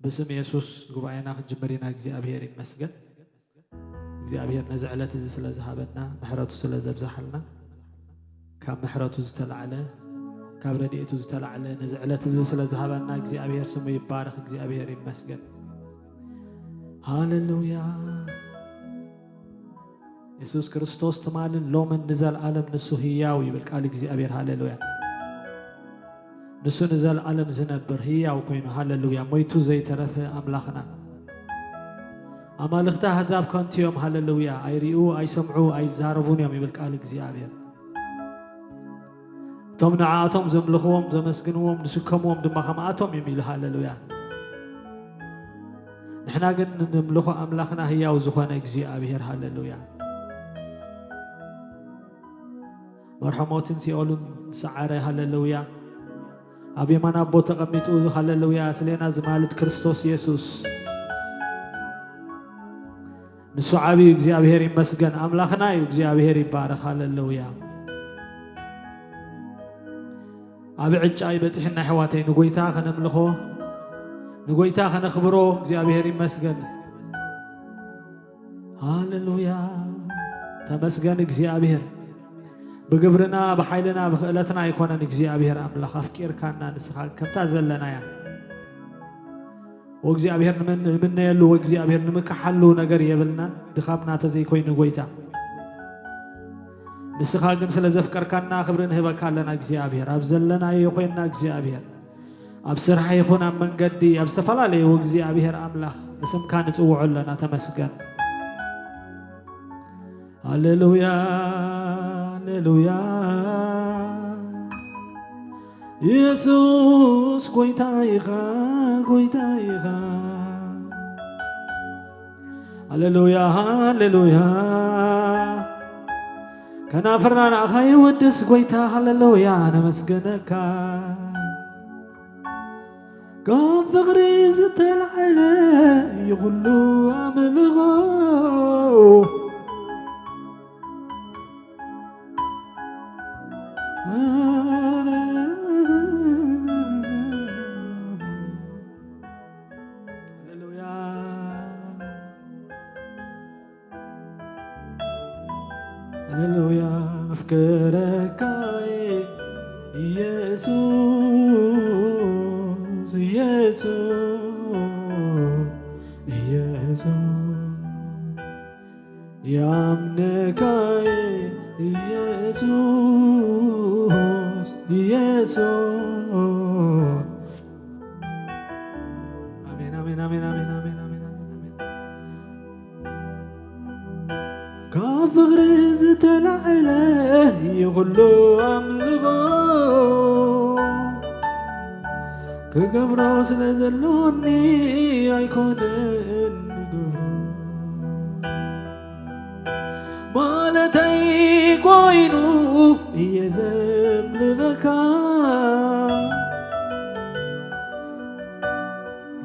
ብስም የሱስ ጉባኤና ክንጅምር ኢና። እግዚኣብሔር ይመስገን። እግዚኣብሔር ነዚ ዕለት እዚ ስለ ዝሃበና፣ ምሕረቱ ስለ ዘብዝሓልና፣ ካብ ምሕረቱ ዝተላዕለ፣ ካብ ረድኤቱ ዝተላዕለ ነዚ ዕለት እዚ ስለ ዝሃበና እግዚኣብሔር ስሙ ይባረኽ። እግዚኣብሔር ይመስገን። ሃሌሉያ። የሱስ ክርስቶስ ትማልን ሎምን ንዘለኣለም ንሱ ህያው ይብል ቃል እግዚኣብሔር። ሃሌሉያ። ንሱ ንዘለኣለም ዝነብር ህያው ኮይኑ፣ ሃሌሉያ፣ ሞይቱ ዘይተረፈ ኣምላኽና። ኣማልኽቲ ኣህዛብ ከንቱ እዮም፣ ሃሌሉያ፣ ኣይርእዩ፣ ኣይሰምዑ፣ ኣይዛረቡን እዮም ይብል ቃል እግዚኣብሔር። እቶም ንዓኣቶም ዘምልኽዎም፣ ዘመስግንዎም፣ ዝስከምዎም ድማ ከምኣቶም እዮም ኢሉ፣ ሃሌሉያ። ንሕና ግን ንምልኾ ኣምላኽና ህያው ዝኾነ እግዚኣብሔር፣ ሃሌሉያ። መርሖ ሞትን ሲኦልን ዝሰዓረ፣ ሃሌሉያ። ኣብ የማን ኣቦ ተቐሚጡ፣ ሃሌሉያ፣ ስሌና ዝማልድ ክርስቶስ የሱስ። ንሱ ዓብዩ እግዚኣብሔር ይመስገን፣ ኣምላኽና እዩ፣ እግዚኣብሔር ይባረኽ፣ ሃሌሉያ። ኣብ ዕጫ ይበጽሕና ኣሕዋተይ፣ ንጎይታ ከነምልኾ፣ ንጎይታ ከነኽብሮ፣ እግዚኣብሔር ይመስገን። ሃሌሉያ። ተመስገን እግዚኣብሔር። ብግብርና፣ ብሓይልና፣ ብኽእለትና ኣይኮነን እግዚኣብሔር ኣምላኽ ኣፍቂርካና፣ ንስኻ ከምታ ዘለናያ። ወእግዚኣብሔር ንመን-፣ ንምነየሉ፣ ወእግዚኣብሔር ንምክሓሉ ነገር የብልናን፣ ድኻምና ተዘይኮይኑ ጎይታ። ንስኻ ግን ስለ ዘፍቀርካና ክብሪ ንህበካ ኣለና እግዚኣብሔር። ኣብ ዘለናዮ ኮይንና እግዚኣብሔር፣ ኣብ ስራሕ ይኹን ኣብ መንገዲ፣ ኣብ ዝተፈላለዩ፣ ወእግዚኣብሔር ኣምላኽ ንስምካ ንጽውዖ ኣለና። ተመስገን። ሃሌሉያ፣ ሃሌሉያ። የሱስ ጎይታ ኢኻ፣ ጎይታ ኢኻ። ሃሌሉያ፣ ሃሌሉያ። ከናፍርና ንኣኻ ይወድስ ጎይታ፣ ሃሌሉያ፣ ነመስግነካ። ካብ ፍቕሪ ዝተላዕለ ይኹሉ ኣምልኾ። ሃሌሉያ። ሃሌሉያ፣ ኣፍቅረካየ ኢየሱስ፣ ኢየሱስ፣ ኢየሱስ። ያምነካየ ኢየሱስ፣ ኢየሱስ። ኣሜን፣ ኣሜን፣ ኣሜን። ካብ ፍቕሪ ዝተላዕለ ይኹሉ ኣምልኾ። ክገብሮ ስለ ዘሎኒ ኣይኮነን ንገብሮ። ማለተይ ኮይኑ እየ ዘምልኸካ።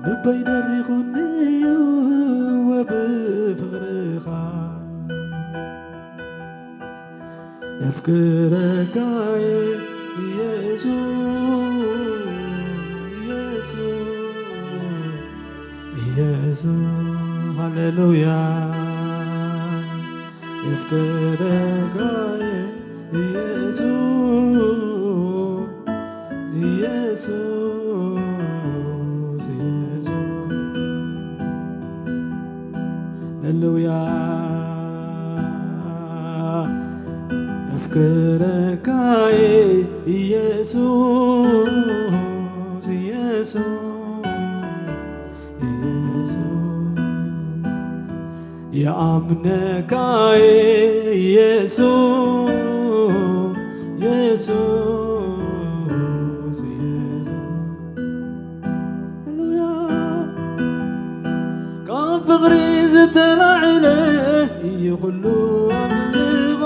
ልበይ ደሪኹኒ እዩ ብፍቕርኻ። የፍቅረካ ኢየሱስ፣ ኢየሱስ፣ ኢየሱስ። ሃሌሉያ። የፍቅረካ ኢየሱስ፣ ኢየሱስ፣ ኢየሱስ። ሃሌሉያ። ኣፍቅረካ ኢየሱስ፣ ኢየሱስ፣ ኢየሱስ። የኣምነካ ኢየሱስ፣ ኢየሱስ፣ ኢየሱስ። ሃሌሉያ። ካብ ፍቕሪ ዝተላዕለ እዩ ኩሉ ኣምልኾ።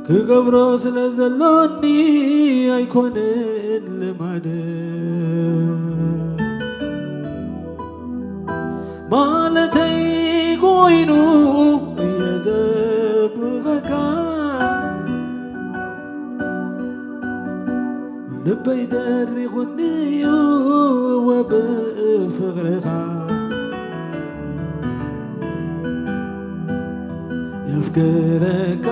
ክገብሮ ስለ ዘሎኒ ኣይኮነን ልማደ። ማለተይ ኮይኑ እየ ዘብኸካ። ልበይ ደሪኹኒ እዩ የፍቅረካ የፍቅረካ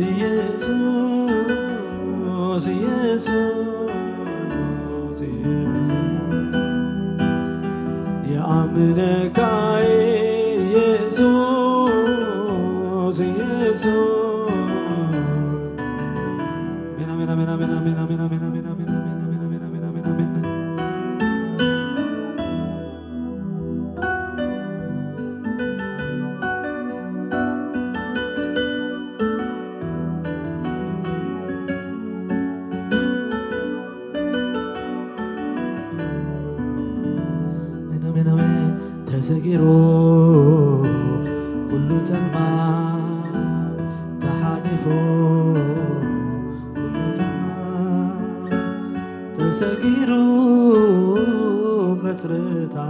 ኢየሱስ፣ ኢየሱስ፣ ኢየሱስ። የኣምነካ ኢየሱስ፣ ኢየሱስ። ተሰጊሩ ኩሉ ጸልማ ተሓሊፉ፣ ኩሉ ጸልማ ተሰጊሩ፣ ቀጽርታት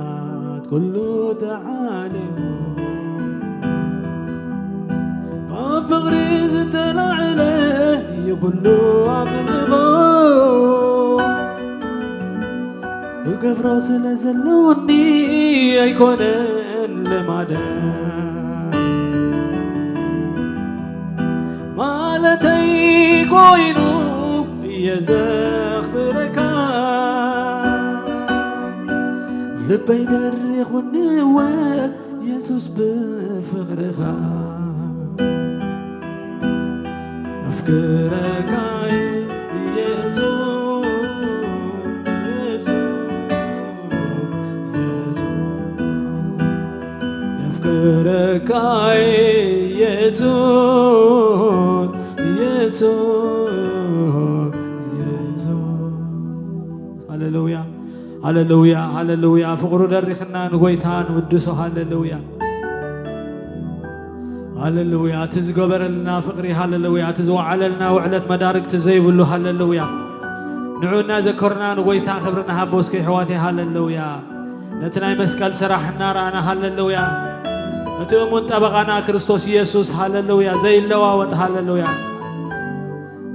ኩሉ ተዓሊሙ፣ ካብ ፍቕሪ ዝተላዕለ እዩ ኩሉ ኣምልኾ። ክገብሮ ስለ ዘለውኒ ኣይኮነን ልማደ ማለተይ ኮይኑ እየ ዘኽብረካ። ልበይ ደሪኹኒ እወ የሱስ ብፍቕርኻ። ኣፍቅረካ የሱስ፣ የሱስ፣ የሱስ። የፍቅረካ የሱስ፣ የሱስ፣ የሱስ። ሃሌሉያ፣ ሃሌሉያ፣ ሃሌሉያ። ፍቕሩ ደሪኽና ንጎይታ ንውድሶ። ሃሌሉያ፣ ሃሌሉያ። እቲ ዝገበረልና ፍቕሪ፣ ሃሌሉያ። እቲ ዝወዓለልና ውዕለት መዳርግቲ ዘይብሉ፣ ሃሌሉያ። ንዑ እናዘከርና ንጎይታ ክብሪ ንሃቦ እስከ፣ ኣሕዋተይ፣ ሃሌሉያ። ነቲ ናይ መስቀል ስራሕ እናረኣና፣ ሃሌሉያ። እቲ እሙን ጠበቓና ክርስቶስ ኢየሱስ፣ ሃሌሉያ፣ ዘይለዋወጥ፣ ሃሌሉያ።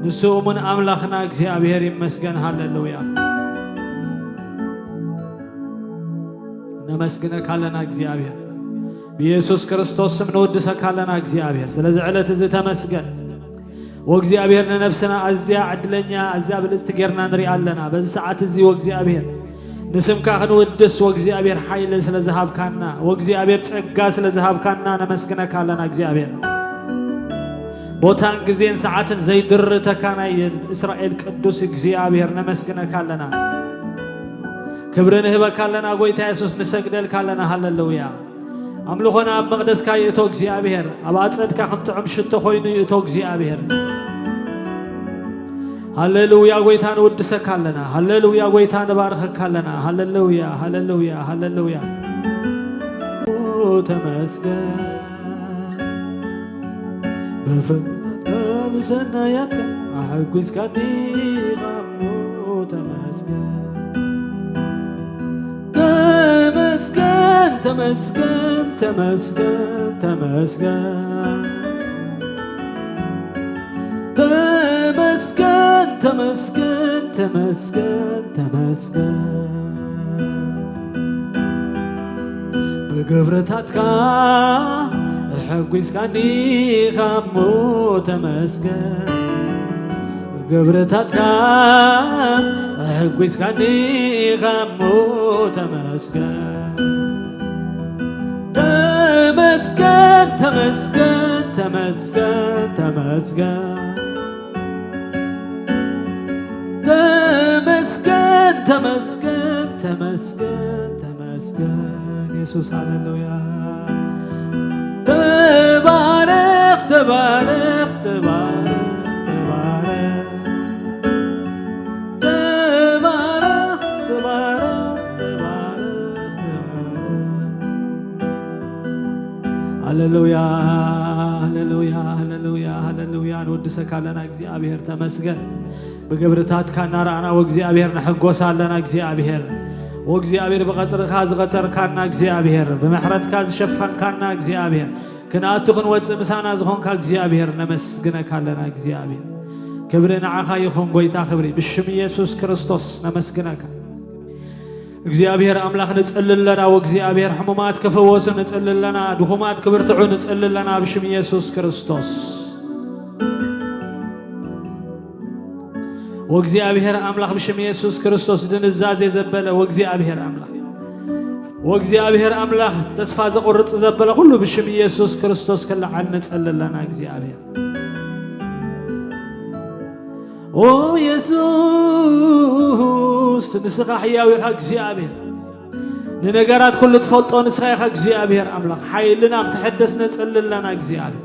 ንሱ እሙን ኣምላኽና እግዚኣብሔር ይመስገን፣ ሃሌሉያ። ነመስግነካ ኣለና እግዚኣብሔር። ብኢየሱስ ክርስቶስ ስም ንውድሰካ ኣለና እግዚኣብሔር። ስለዚ ዕለት እዚ ተመስገን። ወእግዚኣብሔር ንነፍስና ኣዝያ ዕድለኛ፣ ኣዝያ ብልጽቲ ጌርና ንሪኣ ኣለና። በዚ ሰዓት እዚ ወእግዚኣብሔር ንስምካ ክንውድስ ወእግዚኣብሔር ሓይሊ ስለ ዝሃብካና፣ ወእግዚኣብሔር ጸጋ ስለ ዝሃብካና ነመስግነካ ኣለና እግዚኣብሔር። ቦታን ግዜን ሰዓትን ዘይድርተካ ናይ እስራኤል ቅዱስ እግዚኣብሔር ነመስግነካ ኣለና። ክብሪ ንህበካ ኣለና ጎይታ የሱስ፣ ንሰግደልካ ኣለና። ሃሌሉያ። ኣምልኾና ኣብ መቕደስካ ይእቶ እግዚኣብሔር፣ ኣብ ኣጸድካ ከም ጥዑም ሽቶ ኮይኑ ይእቶ እግዚኣብሔር። ሃሌሉያ ጎይታ ንውድሰካ ኣለና። ሃሌሉያ ጎይታ ንባርኸካ ኣለና። ሃሌሉያ፣ ሃሌሉያ፣ ሃሌሉያ። ተመስገን። ብፍቕርካ ብሰናያትካ ኣሐጒስካኒ ኢኻ እሞ ተመስገን። ተመስገን፣ ተመስገን፣ ተመስገን፣ ተመስገን። ተመስገን፣ ተመስገን፣ ተመስገን፣ ተመስገን። ብግብርታትካ ኣሐጒስካኒ ኢኻ እሞ ተመስገን። ብግብርታትካ ኣሐጒስካኒ ኢኻ እሞ ተመስገን። ተመስገን፣ ተመስገን፣ ተመስገን፣ ተመስገን። ተመስገን፣ ተመስገን፣ ተመስገን፣ ተመስገን የሱስ፣ ሃሌሉያ። ተባረኽ፣ ተባረኽ፣ ተባረኽ፣ ተባረኽ። ተባረኽ፣ ተባረኽ፣ ተባረኽ፣ ተባረኽ። ሃሌሉያ፣ ሃሌሉያ፣ ሃሌሉያ፣ ሃሌሉያ። ንወድሰካ ኣለና እግዚኣብሔር ተመስገን። ብግብርታትካ እናረኣና ወእግዚኣብሔር ንሕጎስ ኣለና እግዚኣብሔር። ወእግዚኣብሔር ብቐጽርኻ ዝቐጸርካና እግዚኣብሔር፣ ብምሕረትካ ዝሸፈንካና እግዚኣብሔር፣ ክንኣቱ ክንወጽእ ምሳና ዝኾንካ እግዚኣብሔር ነመስግነካ ኣለና እግዚኣብሔር። ክብሪ ንዓኻ ይኹን ጎይታ ክብሪ። ብሽም ኢየሱስ ክርስቶስ ነመስግነካ። እግዚኣብሔር ኣምላኽ ንጽሊ ኣለና። ወእግዚኣብሔር ሕሙማት ክፍወሱ ንጽሊ ኣለና። ድኹማት ክብርትዑ ንጽሊ ኣለና ብሽም ኢየሱስ ክርስቶስ። ወእግዚኣብሔር ኣምላኽ ብሽም ኢየሱስ ክርስቶስ ድንዛዜ ዘበለ ወእግዚኣብሔር ኣምላኽ፣ ወእግዚኣብሔር ኣምላኽ ተስፋ ዘቑርጽ ዘበለ ኩሉ ብሽም ኢየሱስ ክርስቶስ ክለዓል ንጸሊ ኣለና እግዚኣብሔር። ኦ የሱስ፣ ንስኻ ሕያው ኢኻ እግዚኣብሔር። ንነገራት ኩሉ ትፈልጦ ንስኻ ኢኻ እግዚኣብሔር ኣምላኽ። ሓይልና ክትሕደስ ነጽሊ ኣለና እግዚኣብሔር።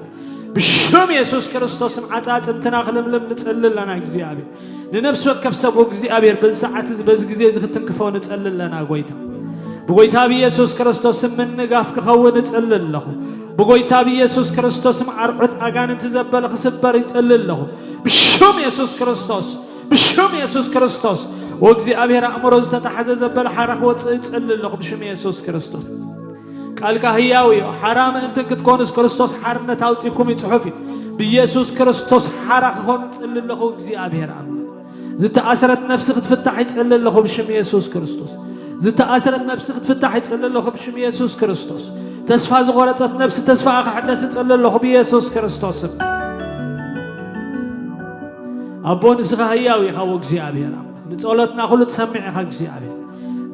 ብሽም የሱስ ክርስቶስም ዓጻጽምትና ክልምልም ንጽሊ ኣለና እግዚኣብሔር። ንነፍሲ ወከፍ ሰብ እግዚኣብሔር በዚ ሰዓት እዚ በዚ ግዜ እዚ ክትንክፎ ንጽሊ ኣለና ጎይታ። ብጎይታ ብኢየሱስ ክርስቶስም ምንጋፍ ክኸውን እጽሊ ኣለኹ። ብጎይታ ብኢየሱስ ክርስቶስም ኣርዑት ኣጋንንቲ ዘበለ ክስበር ይጽሊ ኣለኹ። ብሽም የሱስ ክርስቶስ፣ ብሽም የሱስ ክርስቶስ። ወእግዚኣብሔር ኣእምሮ ዝተታሕዘ ዘበለ ሓራ ክወጽእ ይጽሊ ኣለኹ ብሽም የሱስ ክርስቶስ። ቃልካ ህያው እዩ። ሓራ ምእንትን ክትኮኑስ ክርስቶስ ሓርነት ኣውጺእኩም እዩ ጽሑፍ እዩ። ብኢየሱስ ክርስቶስ ሓራ ክኾኑ ይጽሊ ኣለኹ እግዚኣብሔር ኣምላኽ። ዝተኣስረት ነፍሲ ክትፍታሕ ይጽሊ ኣለኹ ብሽም የሱስ ክርስቶስ። ዝተኣስረት ነፍሲ ክትፍታሕ ይጽሊ ኣለኹ ብሽም የሱስ ክርስቶስ። ተስፋ ዝቖረጸት ነፍሲ ተስፋኣ ክሕደስ ይጽሊ ኣለኹ ብኢየሱስ ክርስቶስ ስም። ኣቦ ንስኻ ህያው ኢኻ ወእግዚኣብሔር ኣምላኽ። ንጸሎትና ኩሉ ትሰምዕ ኢኻ እግዚኣብሔር።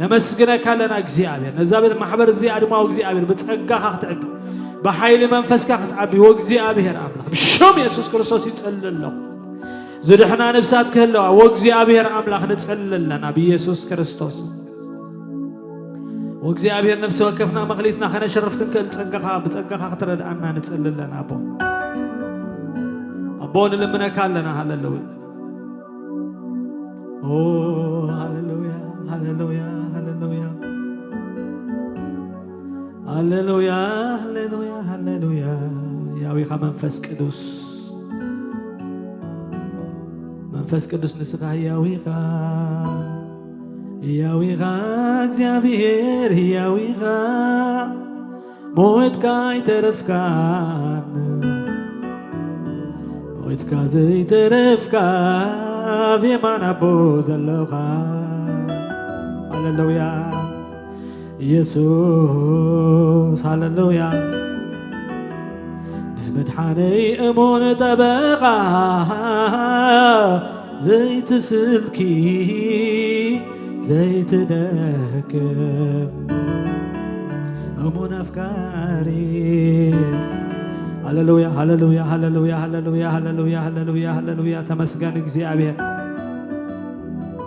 ነመስግነካ ኣለና እግዚኣብሔር። ነዛ ቤት ማሕበር እዚኣ ድማ ወእግዚኣብሔር ብጸጋኻ ክትዕቢ፣ ብሓይሊ መንፈስካ ክትዓቢ ወእግዚኣብሔር ኣምላኽ ብሽም የሱስ ክርስቶስ ይጸሊ ኣለኹ። ዝድሕና ነፍሳት ክህለዋ ወእግዚኣብሔር ኣምላኽ ንጸሊ ኣለና ብኢየሱስ ክርስቶስ። ወእግዚኣብሔር ነፍሲ ወከፍና መኽሊትና ከነሸርፍ ክንክእል ጸጋኻ፣ ብጸጋኻ ክትረድኣና ንጸሊ ኣለና ኣቦ። ኣቦ ንልምነካ ኣለና። ሃሌሉያ። ኦ ሃሌሉያ፣ ሃሌሉያ፣ ሃሌሉያ። ሃሌሉያ፣ ሃሌሉያ፣ ሃሌሉያ። ያዊኻ መንፈስ ቅዱስ፣ መንፈስ ቅዱስ ንስኻ ህያው ኢኻ። ህያው ኢኻ እግዚኣብሔር፣ ህያው ኢኻ። ሞትካ ኣይተረፍካን፣ ሞትካ ዘይተረፍካ ኣብ የማን ኣቦ ዘለኻ። ሃሌሉያ ኢየሱስ፣ ሃሌሉያ። ንመድሓነይ እሙን ጠበቓ ዘይትስልኪ ዘይትደክም እሙን ኣፍቃሪ። ሃሌሉያ፣ ሃሌሉያ፣ ሃሌሉያ፣ ሃሌሉያ፣ ሃሌሉያ፣ ሃሌሉያ፣ ሃሌሉያ። ተመስገን እግዚኣብሔር።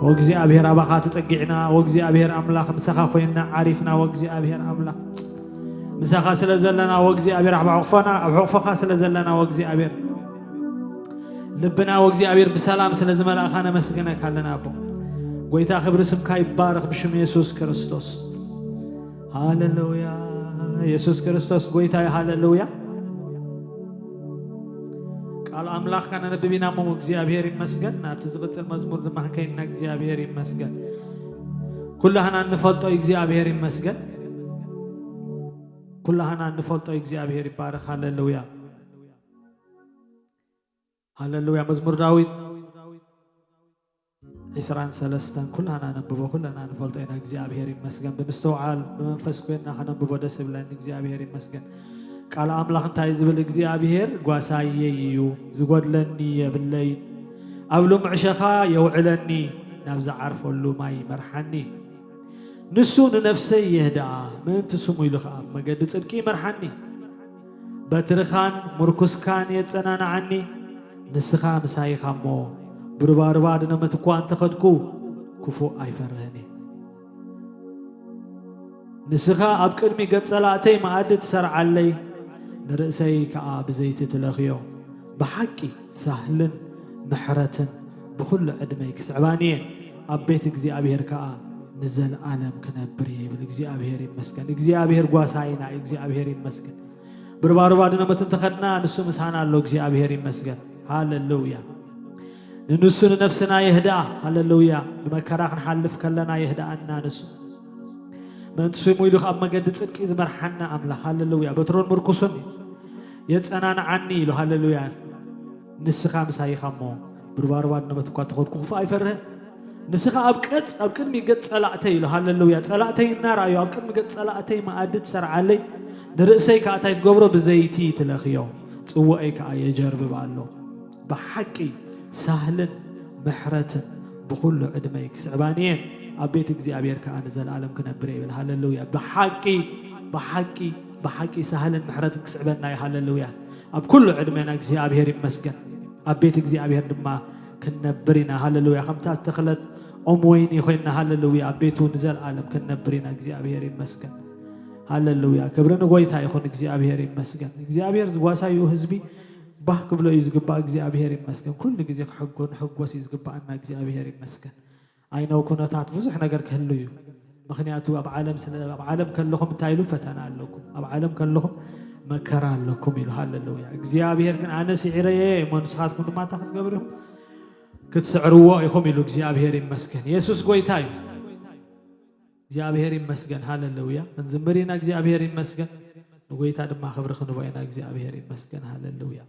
ወእግዚኣብሔር ኣባኻ ተጸጊዕና፣ ወእግዚኣብሔር ኣምላኽ ምሳኻ ኮይንና ዓሪፍና፣ ወእግዚኣብሔር ኣምላኽ ምሳኻ ስለ ዘለና፣ ወእግዚኣብሔር ኣብ ሕቑፎና፣ ኣብ ሕቑፎኻ ስለ ዘለና፣ ወእግዚኣብሔር ልብና ወእግዚኣብሔር ብሰላም ስለ ዝመላእኻ ነመስግነካ ኣለና ኣቦ። ጎይታ ክብሪ ስምካ ይባረኽ ብሽም የሱስ ክርስቶስ። ሃሌሉያ። የሱስ ክርስቶስ ጎይታ እዩ። ሃሌሉያ። ቃል ኣምላኽ ከነንብብ ኢና እሞ እግዚኣብሔር ይመስገን። ናብቲ ዝቕጽል መዝሙር ድማ ክንከይድ ኢና። እግዚኣብሔር ይመስገን። ኩላህና እንፈልጦ እግዚኣብሔር ይመስገን። ኩላህና እንፈልጦ እግዚኣብሔር ይባረኽ። ሃሌሉያ። ሃሌሉያ። መዝሙር ዳዊት ዒስራን ሰለስተን ኩላና ነንብቦ፣ ኩላና ንፈልጦ ኢና። እግዚኣብሔር ይመስገን። ብምስትውዓል ብመንፈስ ኮይንና ከነንብቦ ደስ ይብለኒ። እግዚኣብሔር ይመስገን። ቃል ኣምላኽ እንታይ ዝብል? እግዚኣብሔር ጓሳየይ እዩ፣ ዝጎድለኒ የብለይን። ኣብ ልሙዕ ሸኻ የውዕለኒ፣ ናብ ዝዓርፈሉ ማይ ይመርሓኒ። ንሱ ንነፍሰይ የህድኣ፣ ምእንቲ ስሙ ኢሉ ኸኣ ኣብ መገዲ ጽድቂ ይመርሓኒ። በትርኻን ምርኩስካን የጸናንዓኒ፣ ንስኻ ምሳይ ኢኻ እሞ፣ ብሩባሩባ ድነመት እኳ እንተኸድኩ፣ ክፉእ ኣይፈርህን እየ። ንስኻ ኣብ ቅድሚ ገጽ ጸላእተይ መኣዲ ትሰርዓለይ፣ ንርእሰይ ከኣ ብዘይቲ ትለኽዮ። ብሓቂ ሳህልን ምሕረትን ብኹሉ ዕድመይ ክስዕባኒ እየን፣ ኣብ ቤት እግዚኣብሔር ከኣ ንዘለኣለም ክነብር እየ ይብል። እግዚኣብሔር ይመስገን። እግዚኣብሔር ጓሳይና እዩ። እግዚኣብሔር ይመስገን። ብርባርባ ድነመት እንተኸድና ንሱ ምሳና ኣሎ። እግዚኣብሔር ይመስገን። ሃሌሉያ። ንንሱ ንነፍስና የህድኣ። ሃሌሉያ። ብመከራ ክንሓልፍ ከለና የህድኣና ንሱ። ምእንቲ ስሙ ኢሉ ኣብ መገዲ ጽድቂ ዝመርሓና ኣምላኽ። ሃሌሉያ። በትሩን ምርኩሱን እዩ። የጸናንዓኒ ኢሉ። ሃሌሉያ። ንስኻ ምሳይ ኢኻ እሞ፣ ብርባርባ ድነመት እኳ ተኸድኩ ክፉእ ኣይፈርህን። ንስኻ ኣብ ቀጽ-፣ ኣብ ቅድሚ ገጽ ጸላእተይ ኢሉ፣ ሃለሉያ፣ ጸላእተይ እናረኣዩ ኣብ ቅድሚ ገጽ ጸላእተይ መኣዲ ትሰርዓለይ፣ ንርእሰይ ከኣ እንታይ ትገብሮ? ብዘይቲ ትለኽዮ፣ ጽዋኤይ ከኣ የጀርብብ ኣሎ። ብሓቂ ሳህልን ምሕረትን ብኹሉ ዕድመይ ክስዕባኒ እየን፣ ኣብ ቤት እግዚኣብሔር ከኣ ንዘለኣለም ክነብር እየ ይብል። ሃለሉያ። ብሓቂ፣ ብሓቂ፣ ብሓቂ ሳህልን ምሕረትን ክስዕበና እዩ። ሃለሉያ። ኣብ ኩሉ ዕድመና እግዚኣብሔር ይመስገን። ኣብ ቤት እግዚኣብሔር ድማ ክንነብር ኢና። ሃለሉያ። ከምታ ዝተኽለት ኦም ወይኒ ኮይንና፣ ሃለሉያ፣ ኣብ ቤቱ ንዘለኣለም ክንነብር ኢና። እግዚኣብሔር ይመስገን። ሃለሉያ። ክብሪ ንጎይታ ይኹን። እግዚኣብሔር ይመስገን። እግዚኣብሔር ዝጓሳዩ ህዝቢ ባህ ክብሎ እዩ ዝግባእ። እግዚኣብሔር ይመስገን። ኩሉ ግዜ ክሕጎ-፣ ንሕጎስ እዩ ዝግባኣና። እግዚኣብሔር ይመስገን። ኣይነው ኩነታት ብዙሕ ነገር ክህሉ እዩ። ምኽንያቱ ኣብ ዓለም ስለ፣ ኣብ ዓለም ከለኹም እንታይ ኢሉ? ፈተና ኣለኩም፣ ኣብ ዓለም ከለኹም መከራ ኣለኩም ኢሉ። ሃለሉያ። እግዚኣብሔር ግን ኣነ ስዒረየ እሞ ንስኻትኩም ድማ እንታይ ክትገብሩ ኢኹም? ክትስዕርዎ ኢኹም ኢሉ። እግዚኣብሔር ይመስገን። የሱስ ጎይታ እዩ። እግዚኣብሔር ይመስገን። ሃለሉያ። ክንዝምር ኢና። እግዚኣብሔር ይመስገን። ንጎይታ ድማ ክብሪ ክንቦ ኢና። እግዚኣብሔር ይመስገን። ሃለሉያ።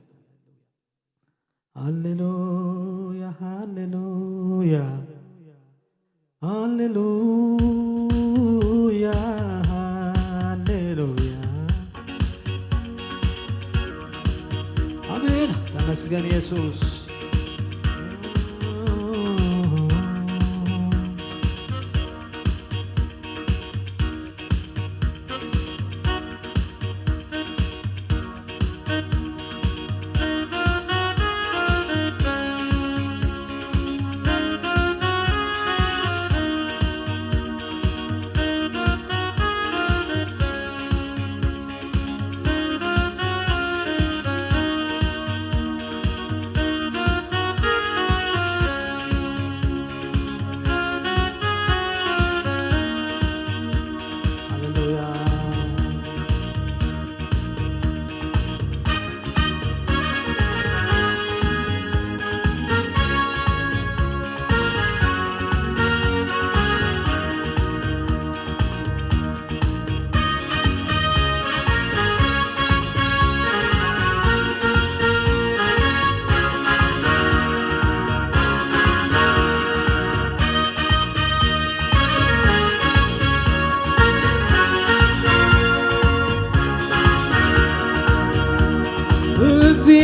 ሃሌሉያ፣ ሃሌሉያ፣ ሃሌሉያ፣ ሃሌሉያ። ኣሜን። ተመስገን የሱስ። ሃሌሉያ።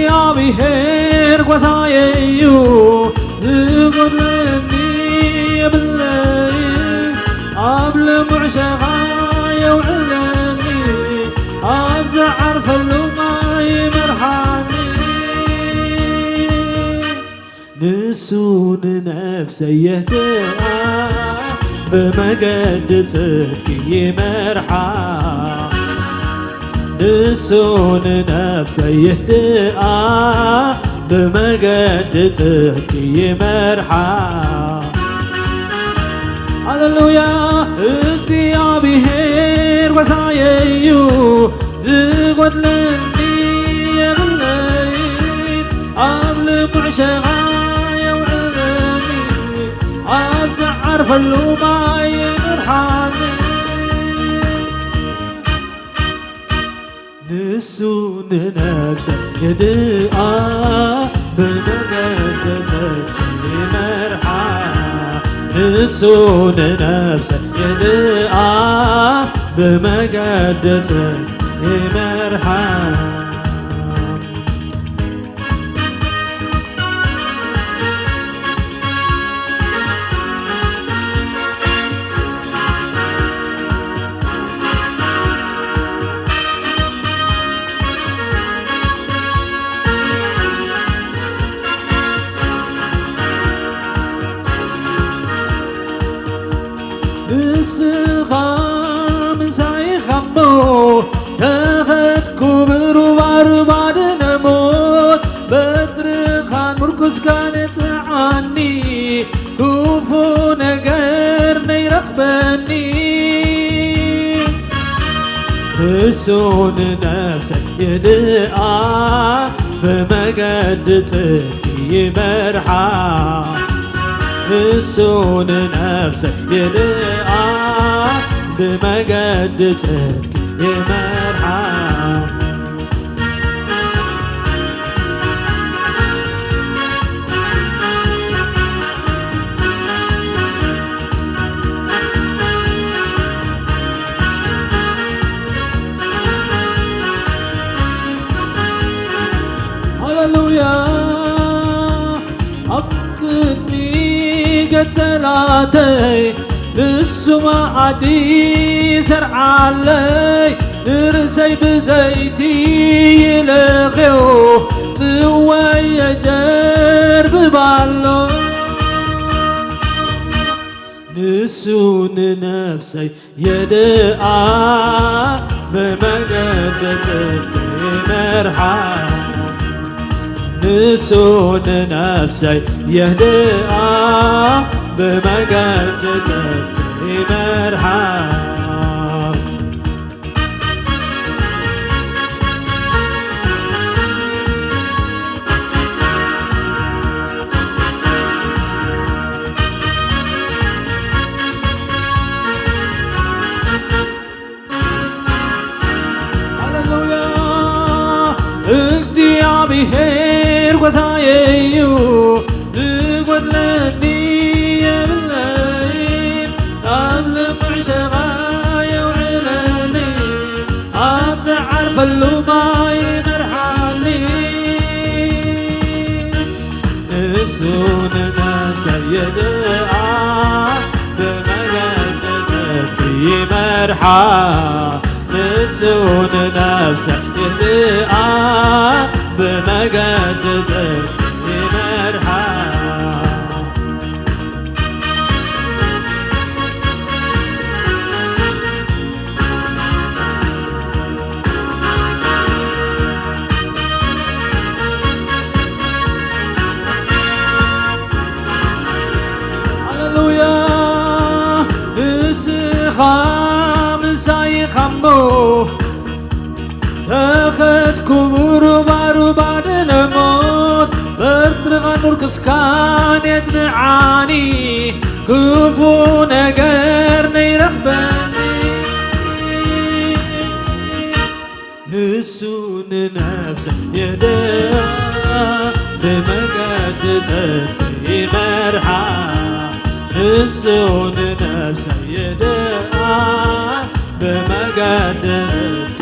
እግዚኣብሔር ጓሳየ እዩ፣ ዝጎድለኒ የብለይ። ኣብ ልሙዕ ሸኻ የውዕለኒ፣ ኣብ ዝዓርፈሉ ማይ ይመርሓኒ። ንሱ ንነፍሰይ የህድኣ፣ ብመገዲ ጽድቂ ይመርሓ። ንሱ ንነፍሰይ የህድኣ፣ ብመገዲ ጽድቂ ይመርሓ። ሃሌሉያ። እግዚኣብሔር ጓሳየ እዩ፣ ዝጎድለኒ የብለይን። ኣብ ልሙዕ ሸኻ የውዕለኒ፣ ኣብ ዝዓርፈሉ ማይ ይመርሓኒ። ንሱ ንነፍሰይ የድኣ፣ ብመገዲ ጽድቂ ይመርሓ። ንሱ ንነፍሰይ የድኣ፣ ብመገዲ ጽድቂ ይመርሓ። ንስኻ ምሳይ ኢኻ እሞ፣ ተኸድኩ ብሩባ ሩባ ድነ ሞት፣ በትርኻን ምርኩስካን ጽዓኒ፣ ክፉ ነገር ነይረኽበኒ። ንሱ ንነፍሰይ የድኣ፣ ብመገዲ ጽድቂ ይመርሓ። ንሱ ንነፍሰይ የድኣ፣ ብመገዲ ጽድቂ ይመርሓ። ሃሌሉያ። ኣብ ቅድሚ ገጸላተይ ንሱ መኣዲ ዘርዓለይ፣ ንርእሰይ ብዘይቲ ይለኽዮ፣ ጽዋይ የጀርብባሎ። ንሱ ንነፍሰይ የድኣ፣ ብመገዲ ጽድቂ ይመርሓ። ንሱ ንነፍሰይ የድኣ፣ ብመገዲ ጽድቂ ይመርሓ። ሃሌሉያ። እግዚኣብሔር ጓሳየ እዩ፣ ዝጎድለኒ የብለይን። ኣብ ልሙዕ ሸቓ የውዕለኒ፣ ኣብ ዝዓርፈሉ ማይ ይመርሓኒ። ንሱ ንነፍሰይ የድኣ፣ ብመገዲ ጽድቂ ይመርሓ። ንሱ ንነፍሰይ የድኣ፣ ብመገዲ ጽድቂ ይመርሓ። ሃሌሉያ። ንስኻ ምሳይ ኢኻ እሞ፣ ተኸድኩ ብሩባሩባ ድነሞት፣ በትርኻ ኑር ክስካን የጽንዓኒ፣ ክፉ ነገር ነይረኽበኒ። ንሱ ንነፍሰይ የድኣ፣ ብመገዲ ጽድቂ ይመርሓ። ንሱ ንነፍሰይ የድኣ፣ ብመገዲ ጽድቂ።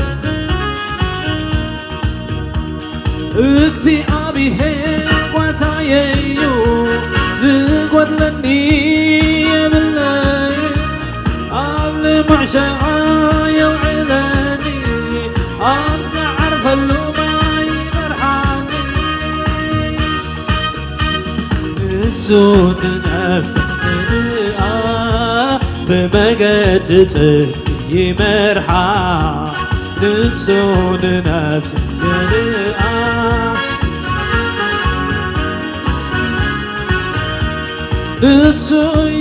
እግዚኣብሔር ጓሳየ እዩ፣ ዝጎድለኒ የብለይ። ኣብ ልሙዕ ሸዓ የውዕለኒ፣ ኣብ ዝዓርፈሉ ማይ ይመርሓኒ። ንሱ ንነፍሰይ የድኣ፣ ብመገዲ ጽድቂ ይመርሓ። ንሱ ንነፍሰይ የድኣ፣ ንሱ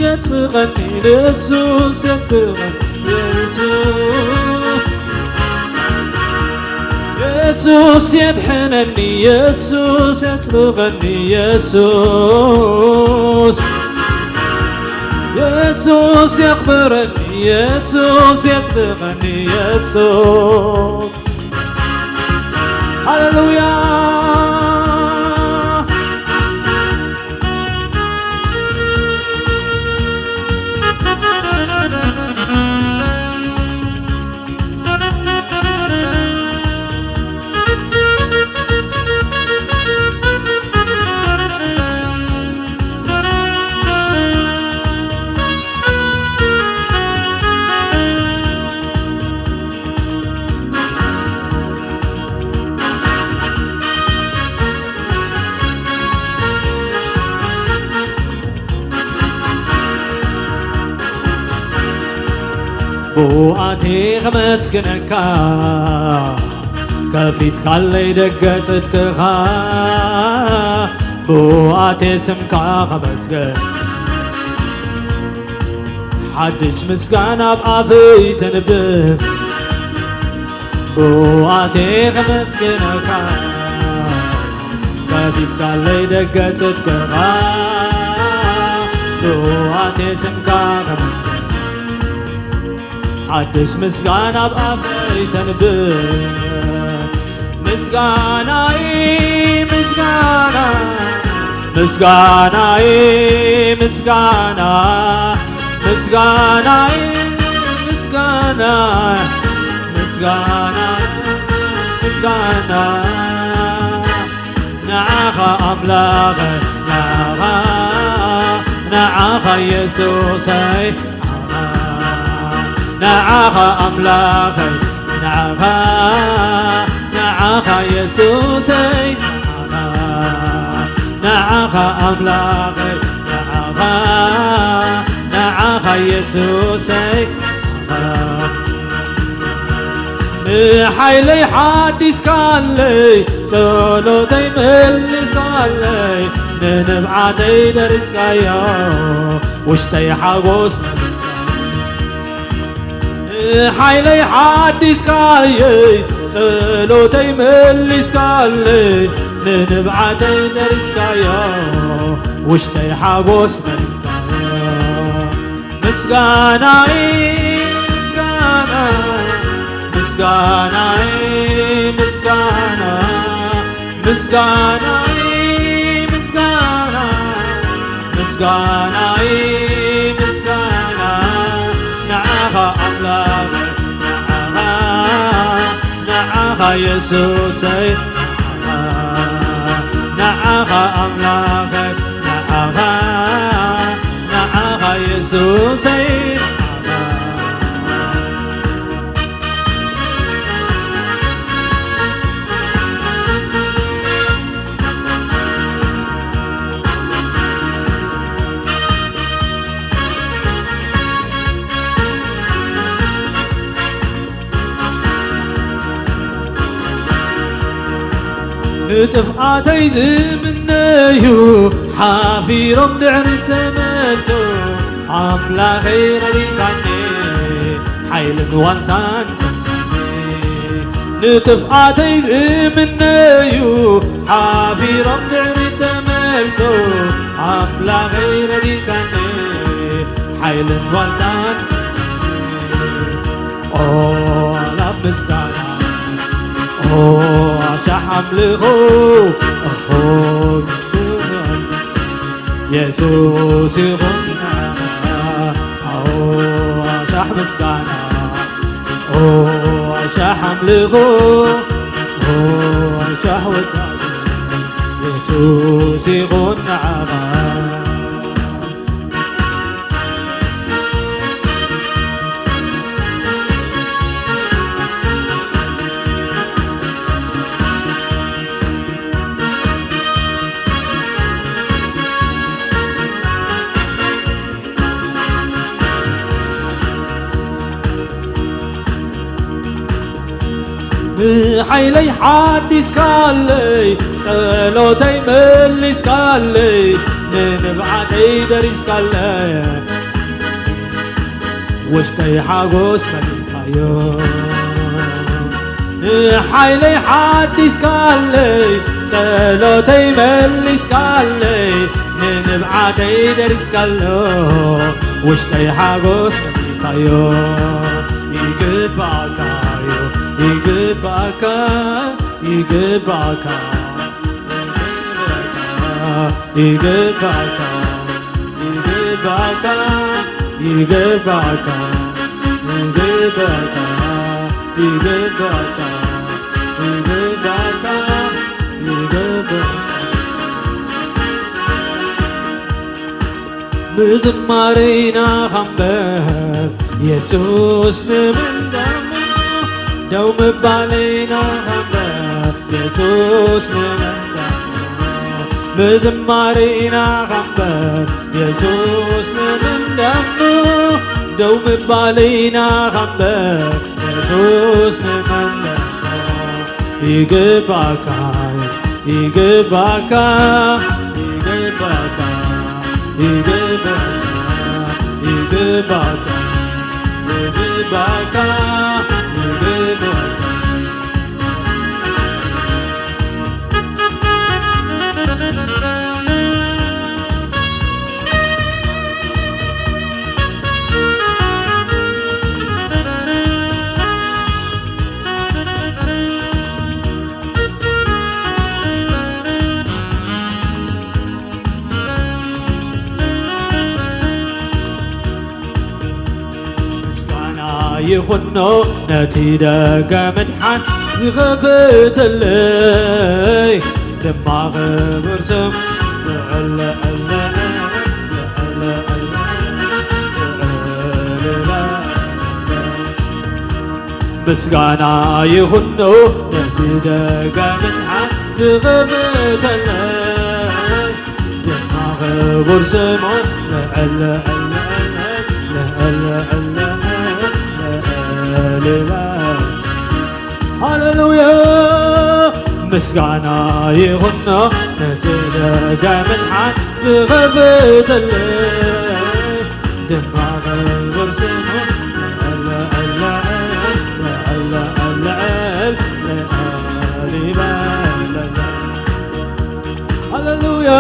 የጽቕኒ፣ ንሱ የጽቕኒ፣ የሱስ። የሱስ የድሕነኒ፣ የሱስ የጽቕኒ፣ የሱስ። የሱስ የኽብረኒ፣ የሱስ የጽቕኒ፣ የሱስ። ሃሌሉያ። ብኣቴ ከመስግነካ፣ ከፊትካለይ ደገ ጽድቅኻ። ብኣቴ ስምካ ከመስግን፣ ሓድሽ ምስጋና ኣብ ኣፈይ ተንብብ። ብኣቴ ከመስግነካ፣ ከፊትካለይ ደገ ጽድቅኻ። ብኣቴ ስምካ ከመስግን፣ ሓድሽ ምስጋና ኣብ ኣፈይ ተንብብ። ምስጋናይ ምስጋና፣ ምስጋናይ ምስጋና፣ ምስጋናይ ምስጋና፣ ምስጋና ምስጋና። ኣምላኸይ ንዓኻ፣ ንዓኻ ኢየሱሰይ፣ ንዓኻ ኣምላኸይ፣ ንዓኻ፣ ንዓኻ ኢየሱሰይ፣ ንዓኻ ኣምላኸይ፣ ንዓኻ፣ ንዓኻ ኢየሱሰይ፣ ንዓኻ ንሓይለይ ሓዲስካለይ፣ ጸሎተይ መልስካለይ፣ ንንብዓተይ ደሪስካዮ፣ ውሽጠይ ሓጎስ ንሓይለይ ሓዲስካየይ፣ ጸሎተይ መልስካለይ፣ ንንብዓተይ ደሪስካዮ፣ ውሽጠይ ሓጎስ መልካዮ። ምስጋናይ ምስጋና፣ ምስጋናይ ምስጋና፣ ምስጋናይ ምስጋና፣ ምስጋናይ ምስጋና፣ ንዓኻ ኣምላኽ፣ ንዓኻ፣ ንዓኻ የሱሰይ፣ ንዓኻ፣ ንዓኻ ኣምላኸይ፣ ንዓኻ፣ ንዓኻ የሱሰይ፣ ንዓኻ። ንጥፍኣተይ ዝምነዩ ሓፊሮም ድሕሪ ተመቱ፣ ኣምላኸይ ረዲካኒ ሓይልን ዋልታን ንጥፍኣተይ ዝምነዩ ሓፊሮም ድሕሪ ተመልሶ፣ ኣምላኸይ ረዲካኒ ሓይልን ዋልታን። ኦ ናብ ምስጋና፣ ኦ ኣሻሕ ኣምልኾ፣ ኦ የሱስ ይኹን ንዓኻ፣ ኦ ኣሻሕ ምስጋና፣ ኦ ኣሻሕ ኣምልኾ፣ ኦ ኣሻሕ ወዳሴ፣ የሱስ ይኹን ንዓኻ። ንሓይለይ ሓዲስካለይ፣ ጸሎተይ መሊስካለይ፣ ንንብዓተይ ደሪስካለይ፣ ውሽጠይ ሓጎስ መሊእካዮ። ንሓይለይ ሓዲስካለይ፣ ጸሎተይ መሊስካለይ፣ ንንብዓተይ ደሪስካሎ፣ ውሽጠይ ሓጎስ መሊእካዮ። ይግባእካዮ፣ ይግባእካ፣ ይግባእካ፣ ይግባእካ፣ ይግባእካ፣ ይግባእካ፣ ይግባእካ፣ ይግባእካ፣ ይግባእካ፣ ይግባእካ። ምዝማረይና ኸምበር የሱስ ንምንዳሞ፣ ደው ምባለይና ኸምበር የሱስ ንምንዳሞ፣ ምዝማረይና ኸምበር የሱስ ንምንዳሞ፣ ደው ምባለይና ኸምበር የሱስ ንምንዳሞ። ይግባካ፣ ይግባካ፣ ይግባካ፣ ይግባካ፣ ይግባካ፣ ይግባካ፣ ይግባካ። ምስጋና ይኹኖ ነቲ ደገ ምድሓን ዝኸፈተለይ፣ ድማ ክብር ስም ልዕል፣ ልዕል፣ ልዕል፣ ልዕል፣ ልዕል ይበል። ምስጋና ይኹኖ ነቲ ደገ ምድሓን ዝኸፈተለይ፣ ድማ ክቡር ስሙ ልዕል፣ ልዕል፣ ልዕል፣ ልዕል፣ ልዕል ይበል። ሃሌሉያ ምስጋና ይኹኖ ነቲ ደገ ምድሓን ዝኸፈተለይ፣ ድማ ክብር ስሙ ልዕል፣ ልዕል፣ ልዕል፣ ልዕል፣ ልዕል ይበል። ሃሌሉያ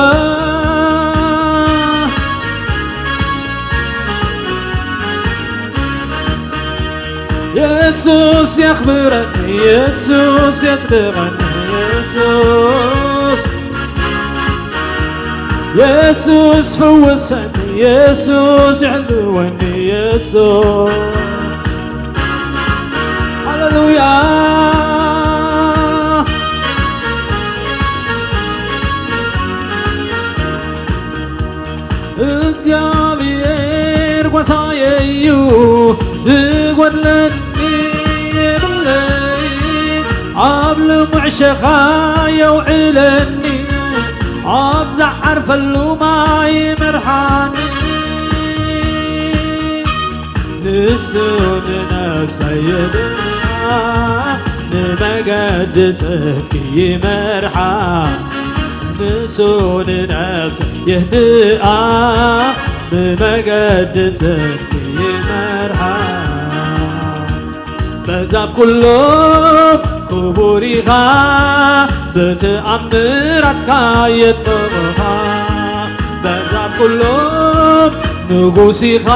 የሱስ የኽብረኒ፣ የሱስ የጽድቐኒ፣ የሱስ የሱስ ፍውሰኒ፣ የሱስ የሕልወኒ፣ የሱስ ሃሌሉያ። እግዚኣብሔር ጓሳየ እዩ፣ ዝጎድለኒ የብለይ። ኣብ ልሙዕ ሸኻ የውዕለኒ፣ ኣብ ዝዓርፈሉ ማይ ይመርሓኒ። ንሱ ንነፍሰይ የድንኣ፣ ንመገዲ ጽድቂ ይመርሓ። ንሱ ንነፍሰይ የድንኣ፣ ንመገዲ ጽድቂ ይመርሓ። በዛብ ኩሎም ክቡር ኢኻ፣ ብትኣምራትካ የድንቑኻ። በዛብ ኩሎም ንጉስ ኢኻ፣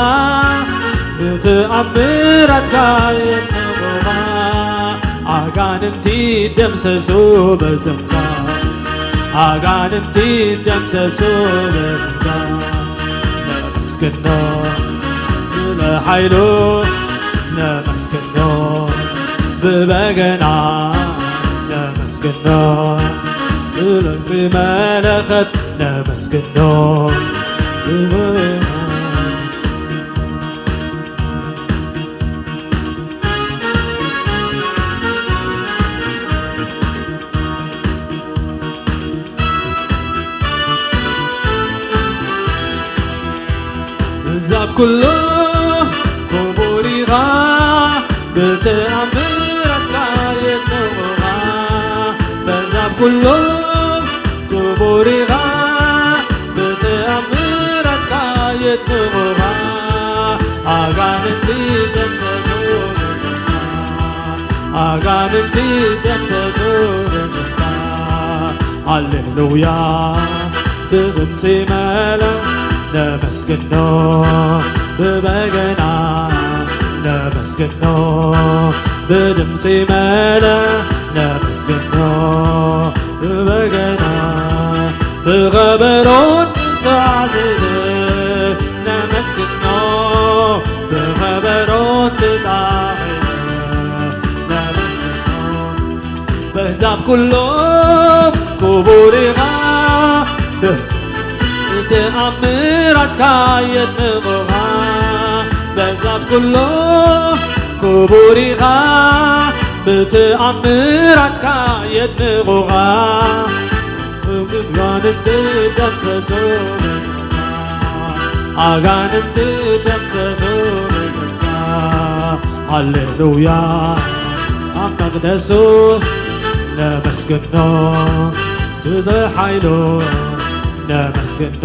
ብትኣምራትካ የድንቑኻ። ኣጋንንቲ ደምሰሱ በስምካ፣ ኣጋንንቲ ደምሰሱ በስምካ። ነመስግኖ ስለ ሓይሉ፣ ነመስግኖ ብበገና፣ ነመስግኖ ብለምሪ መለኸት፣ ነመስግኖ ብበገና። በዛብ ኩሎም ክቡር ኢኻ፣ ብተኣምራትካ የድንቑኻ። በዛብ ኩሎም ክቡር ኢኻ፣ ብተኣምራትካ የድንቑኻ። ኣጋንንቲ ደምሰሱ በስምካ፣ ኣጋንንቲ ደምሰሱ በስምካ። ሃሌሉያ ብድምፂ መለ ነመስግኖ፣ ብበገና ነመስግኖ፣ ብድምፂ መለ ነመስግኖ፣ ብበገና ብኸበሮን ብሳዕስዒትን ነመስግኖ፣ ብኸበሮን ብጣቕዒትን ነመስግኖ። በዛብ ኩሎም ክቡር ኢኻ፣ ብተኣምራትካ የድንቑኻ። በዛብ ኩሎም ክቡር ኢኻ፣ ብተኣምራትካ የድንቑኻ። ኣጋንንቲ ደምሰሱ በስምካ፣ ኣጋንንቲ ደምሰሱ በስምካ። ሃሌሉያ ኣብ መቕደሱ ነመስግኖ፣ ብዝሒ ሓይሉ ነመስግኖ፣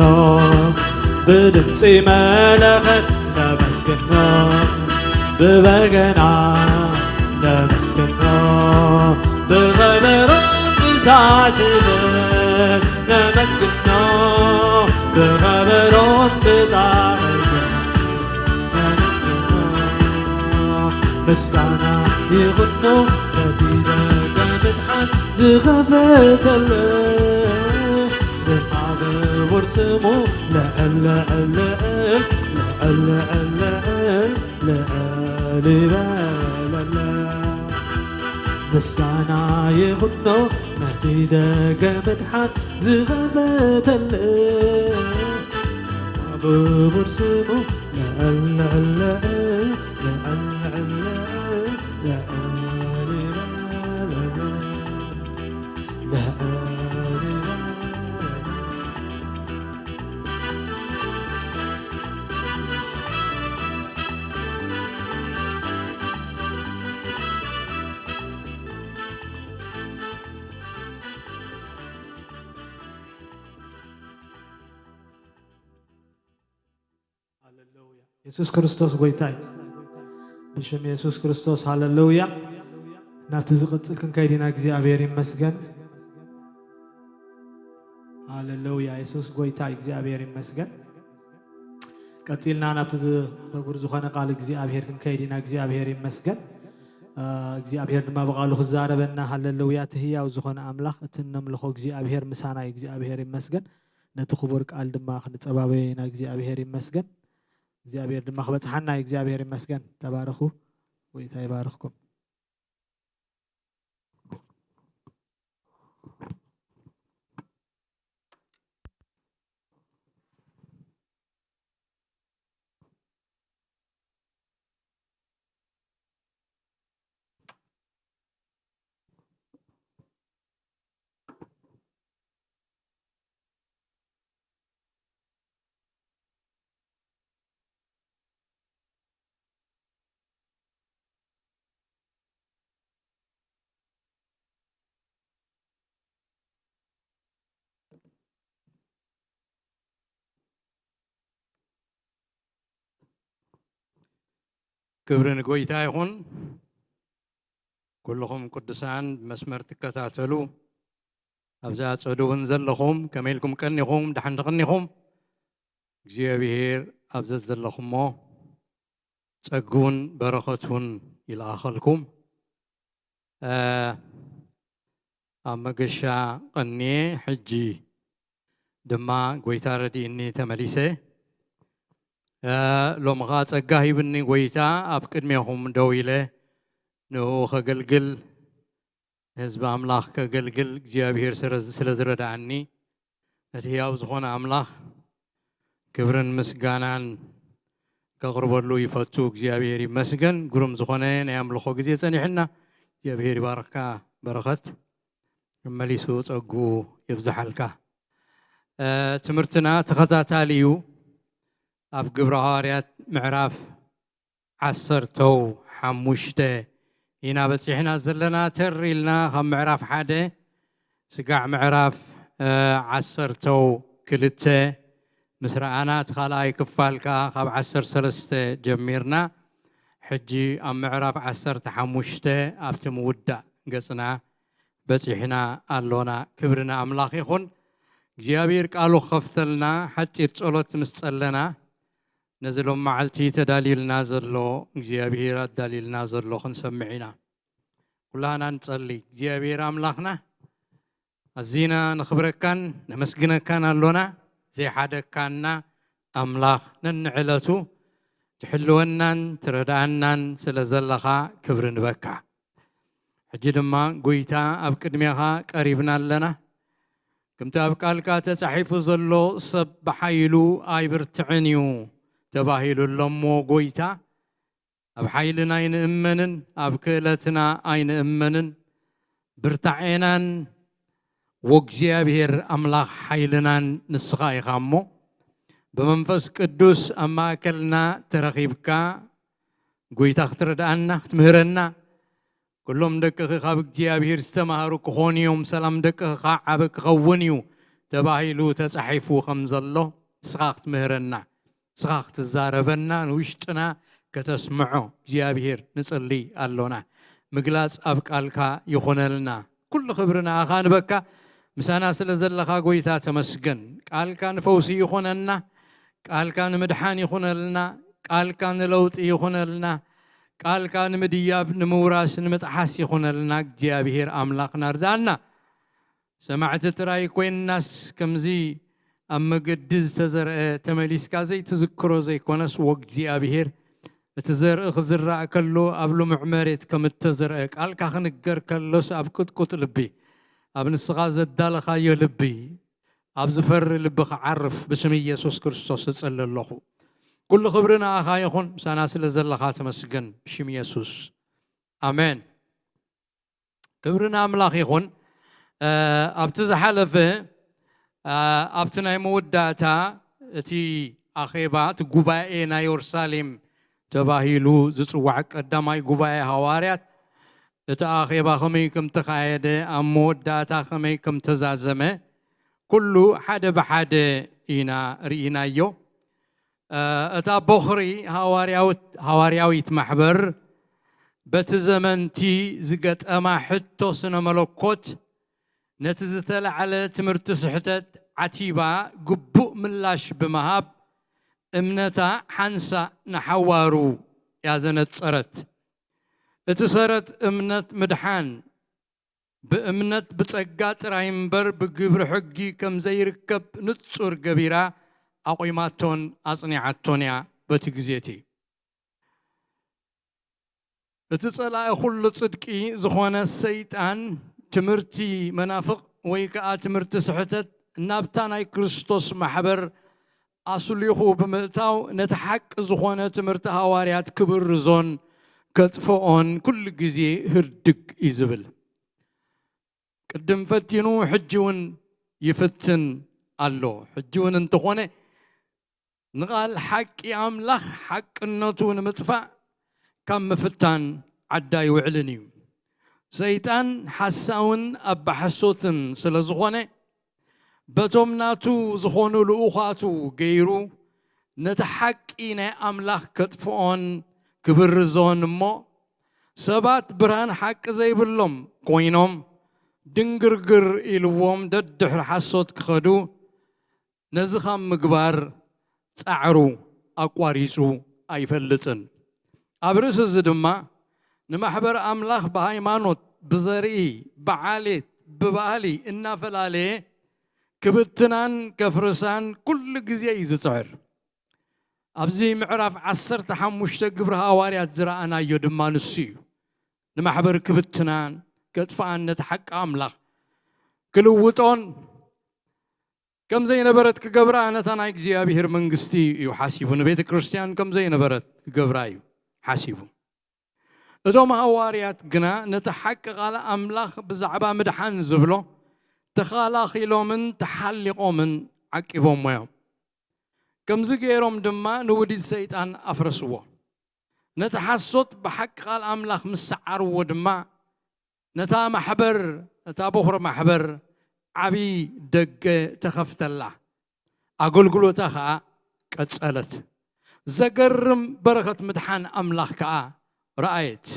ብድምፂ መለኸት ነመስግኖ፣ ብበገና ነመስግኖ፣ ብኸበሮ ብሳዕስዒትን ነመስግኖ፣ ብኸበሮን ብጣቕዒትን ነመስግኖ። ምስጋና ይኹኖ ነቲ ደገ ምድሓን ዝኸፈተለይ፣ ድማ ክቡር ስሙ ልዕል፣ ልዕል፣ ልዕል፣ ልዕል፣ ልዕል፣ ልዕል ይበለለይ። ምስጋና ይኹኖ ነቲ ደገ ምድሓን ዝኸፈተለ፣ ክቡር ስሙ ልዕል ልዕል ልዕል ልዕል ልዕል ልዕል ልዕል። ሃሌሉያ። የሱስ ክርስቶስ ጎይታ እዩ። ብሽም የሱስ ክርስቶስ ሃሌሉያ። ናብቲ ዝቕጽል ክንከይድ ኢና። እግዚኣብሔር ይመስገን። ሃሌሉያ። የሱስ ጎይታ እዩ። እግዚኣብሔር ይመስገን። ቀጺልና ናብቲ ዝ-፣ ክቡር ዝኾነ ቃል እግዚኣብሔር ክንከይድ ኢና። እግዚኣብሔር ይመስገን። እ፣ እግዚኣብሔር ድማ ብቓሉ ክዛረበና። ሃሌሉያ። እቲ ህያው ዝኾነ ኣምላኽ፣ እቲ እነምልኾ እግዚኣብሔር ምሳና እዩ። እግዚኣብሔር ይመስገን። ነቲ ክቡር ቃል ድማ ክንጸባበዮ ኢና። እግዚኣብሔር ይመስገን። እግዚኣብሔር ድማ ክበጽሓና እዩ። እግዚኣብሔር ይመስገን። ተባረኹ። ጎይታ ይባርኽኩም። ክብሪ ንጎይታ ይኹን። ኩልኹም ቅዱሳን ብመስመር ትከታተሉ፣ ኣብዛ ጸዱ እውን ዘለኹም፣ ከመይ ኢልኩም ቀኒኹም? ደሓን ተቐኒኹም? እግዚኣብሔር ኣብ ዘዘለኹሞ ጸጉን በረኸቱን ይልኣኸልኩም። እ፣ ኣብ መገሻ ቀንየ፣ ሕጂ ድማ ጎይታ ረዲእኒ ተመሊሰ። እ፣ ሎሚ ኸኣ ጸጋ ሂብኒ ጎይታ፣ ኣብ ቅድሜኹም ደው ኢለ ንኡ ኸገልግል፣ ንህዝቢ ኣምላኽ ከገልግል እግዚኣብሔር ስረ-፣ ስለ ዝረድኣኒ፣ ነቲ ህያው ዝኾነ ኣምላኽ ክብርን ምስጋናን ከቕርበሉ ይፈቱ። እግዚኣብሔር ይመስገን። ግሩም ዝኾነ ናይ ኣምልኾ ግዜ ጸኒሕና። እግዚኣብሔር ይባርኽካ በረኸት፣ መሊሱ ጸጉኡ የብዝሓልካ። እ፣ ትምህርትና ተኸታታሊ እዩ። ኣብ ግብረ ሃዋርያት ምዕራፍ ዓሰርተው ሓሙሽተ ኢና በጺሕና ዘለና። ተር ኢልና ካብ ምዕራፍ ሓደ ስጋዕ ምዕራፍ፣ እ፣ ዓሰርተው ክልተ ምስ ረኣና፣ እቲ ካልኣይ ክፋል ከኣ ካብ ዓሰርተ ሰለስተ ጀሚርና፣ ሕጂ ኣብ ምዕራፍ ዓሰርተ ሓሙሽተ ኣብቲ ምውዳእ ገጽና በጺሕና ኣሎና። ክብሪ ንኣምላኽ ይኹን። እግዚኣብሔር ቃሉ ክኸፍተልና ሓጺር ጸሎት ምስ ጸለና፣ ነዚ ሎም መዓልቲ ተዳልዩልና ዘሎ፣ እግዚኣብሔር ኣዳልዩልና ዘሎ ክንሰምዕ ኢና። ኩላና ንጸሊ። እግዚኣብሔር ኣምላኽና፣ ኣዚና ነኽብረካን ነመስግነካን ኣሎና። ዘይሓደካና ኣምላኽ፣ ነንዕለቱ ትሕልወናን ትረድኣናን ስለ ዘለኻ ክብሪ ንበካ። ሕጂ ድማ ጎይታ፣ ኣብ ቅድሜኻ ቀሪብና ኣለና። ከምቲ ኣብ ቃልካ ተጻሒፉ ዘሎ፣ "ሰብ ብሓይሉ ኣይብርትዕን እዩ" ተባሂሉ ኣሎ እሞ፣ ጎይታ፣ ኣብ ሓይልና ኣይንእመንን፣ ኣብ ክእለትና ኣይንእመንን። ብርታዔናን ወእግዚኣብሔር ኣምላኽ ሓይልናን ንስኻ ኢኻ እሞ፣ ብመንፈስ ቅዱስ ኣብ ማእከልና ተረኺብካ፣ ጎይታ፣ ክትረድኣና፣ ክትምህረና፣ "ኩሎም ደቅኺ ካብ እግዚኣብሔር ዝተማህሩ ክኾኑ እዮም፣ ሰላም ደቅኺ ከዓ ዓቢ ክኸውን እዩ" ተባሂሉ ተጻሒፉ ከም ዘሎ፣ ንስኻ ክትምህረና፣ ንስኻ ክትዛረበና፣ ንውሽጥና ከተስምዖ እግዚኣብሔር ንጽሊ ኣሎና። ምግላጽ ኣብ ቃልካ ይኹነልና። ኩሉ ክብሪ ንኣኻ ንበካ። ምሳና ስለ ዘለኻ ጎይታ ተመስገን። ቃልካ ንፈውሲ ይኹነልና። ቃልካ ንምድሓን ይኹነልና። ቃልካ ንለውጢ ይኹነልና። ቃልካ ንምድያብ፣ ንምውራስ፣ ንምጥሓስ ይኹነልና። እግዚኣብሔር ኣምላኽና ርዳኣና። ሰማዕቲ ጥራይ ኮይንናስ፣ ከምዚ ኣብ መገዲ ዝተዘርአ ተመሊስካ ዘይትዝክሮ ዘይኮነስ፣ ወእግዚኣብሔር እቲ ዘርኢ ክዝራእ ከሎ ኣብ ልሙዕ መሬት ከም እተዘርአ፣ ቃልካ ክንገር ከሎስ ኣብ ቅጥቁጥ ልቢ፣ ኣብ ንስኻ ዘዳለኻዮ ልቢ፣ ኣብ ዝፈሪ ልቢ ክዓርፍ ብስም ኢየሱስ ክርስቶስ እጽሊ ኣለኹ። ኩሉ ክብሪ ንኣኻ ይኹን፣ ምሳና ስለ ዘለኻ ተመስገን፣ ብሽም ኢየሱስ ኣሜን። ክብሪ ንኣምላኽ ይኹን። እ፣ ኣብቲ ዝሓለፈ፣ እ፣ ኣብቲ ናይ መወዳእታ እቲ ኣኼባ፣ እቲ ጉባኤ ናይ የሩሳሌም ተባሂሉ ዝጽዋዕ ቀዳማይ ጉባኤ ሃዋርያት፣ እቲ ኣኼባ ከመይ ከም ተኻየደ፣ ኣብ መወዳእታ ከመይ ከም ተዛዘመ፣ ኩሉ ሓደ ብሓደ ኢና ርኢናዮ። እ፣ እታ ቦኽሪ ሃዋርያውት-፣ ሃዋርያዊት ማሕበር በቲ ዘመንቲ ዝገጠማ ሕቶ ስነ መለኮት፣ ነቲ ዝተላዕለ ትምህርቲ ስሕተት ዓቲባ ግቡእ ምላሽ ብምሃብ፣ እምነታ ሓንሳእ ንሓዋሩ እያ ዘነጸረት። እቲ ሰረት እምነት ምድሓን ብእምነት ብጸጋ ጥራይ እምበር ብግብሪ ሕጊ ከም ዘይርከብ ንጹር ገቢራ ኣቑማቶን ኣጽኒዓቶን እያ በቲ ግዜ እቲ። እቲ ጸላኢ ኩሉ ጽድቂ ዝኾነ ሰይጣን ትምህርቲ መናፍቕ ወይ ከኣ ትምህርቲ ስሕተት ናብታ ናይ ክርስቶስ ማሕበር ኣስሊኹ ብምእታው ነቲ ሓቂ ዝኾነ ትምህርቲ ሃዋርያት ክብርዞን ከጥፍኦን ኩሉ ግዜ ህርድግ እዩ ዝብል። ቅድም ፈቲኑ ሕጂ እውን ይፍትን ኣሎ። ሕጂ እውን እንተኾነ ንቓል ሓቂ ኣምላኽ ሓቅነቱ ንምጥፋእ ካብ ምፍታን ዓዲ ኣይውዕልን እዩ። ሰይጣን ሓሳውን ኣባሓሶትን ስለ ዝኾነ በቶም ናቱ ዝኾኑ ልኡኻቱ ገይሩ ነቲ ሓቂ ናይ ኣምላኽ ከጥፍኦን ክብርዞን እሞ ሰባት ብርሃን ሓቂ ዘይብሎም ኮይኖም ድንግርግር ኢልዎም ደድሕሪ ሓሶት ክኸዱ ነዚ ካብ ምግባር ጻዕሩ ኣቋሪጹ ኣይፈልጥን። ኣብ ርእሲ እዚ ድማ ንማሕበር ኣምላኽ ብሃይማኖት፣ ብዘርኢ፣ ብዓሌት፣ ብባህሊ እናፈላለየ ክብትናን ከፍርሳን ኩሉ ግዜ እዩ ዝጽዕር። ኣብዚ ምዕራፍ ዓሰርተ ሓሙሽተ ግብሪ ሃዋርያት ዝረኣናዮ ድማ ንሱ እዩ። ንማሕበር ክብትናን ከጥፍኣን ነቲ ሓቂ ኣምላኽ ክልውጦን ከም ዘይነበረት ክገብራ ነታ ናይ እግዚኣብሔር መንግስቲ እዩ ሓሲቡ። ንቤተ ክርስቲያን ከም ዘይነበረት ክገብራ እዩ ሓሲቡ። እቶም ሃዋርያት ግና ነቲ ሓቂ ቃል ኣምላኽ ብዛዕባ ምድሓን ዝብሎ ተኻላኺሎምን ተሓሊቖምን ዓቂቦሞ እዮም። ከምዚ ገይሮም ድማ ንውዲት ሰይጣን ኣፍረስዎ። ነቲ ሓሶት ብሓቂ ቃል ኣምላኽ ምስ ሰዓርዎ ድማ ነታ ማሕበር፣ ነታ ቦኽሪ ማሕበር ዓቢ ደገ ተኸፍተላ። ኣገልግሎታ ኸኣ ቀጸለት። ዘገርም በረኸት ምድሓን ኣምላኽ ከኣ ረኣየት።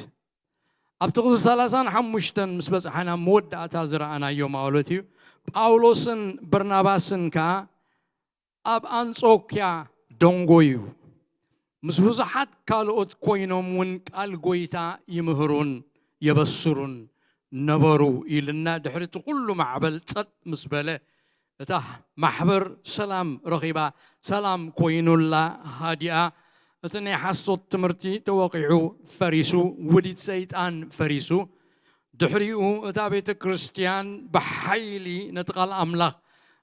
ኣብ ጥቕሲ ሰላሳን ሓሙሽተን ምስ በጽሓና መወዳእታ ዝረኣናዮ ማለት እዩ። ጳውሎስን በርናባስን ከኣ ኣብ ኣንጾክያ ደንጎዩ። ምስ ብዙሓት ካልኦት ኮይኖም እውን ቃል ጐይታ ይምህሩን የበስሩን ነበሩ ኢልና ድሕሪ እቲ ኩሉ ማዕበል ጸጥ ምስ በለ እታ ማሕበር ሰላም ረኺባ፣ ሰላም ኮይኑላ፣ ሃዲኣ፣ እቲ ናይ ሓሶት ትምህርቲ ተወቒዑ ፈሪሱ፣ ውዲት ሰይጣን ፈሪሱ። ድሕሪኡ እታ ቤተ ክርስቲያን ብሓይሊ ነቲ ቃል ኣምላኽ፣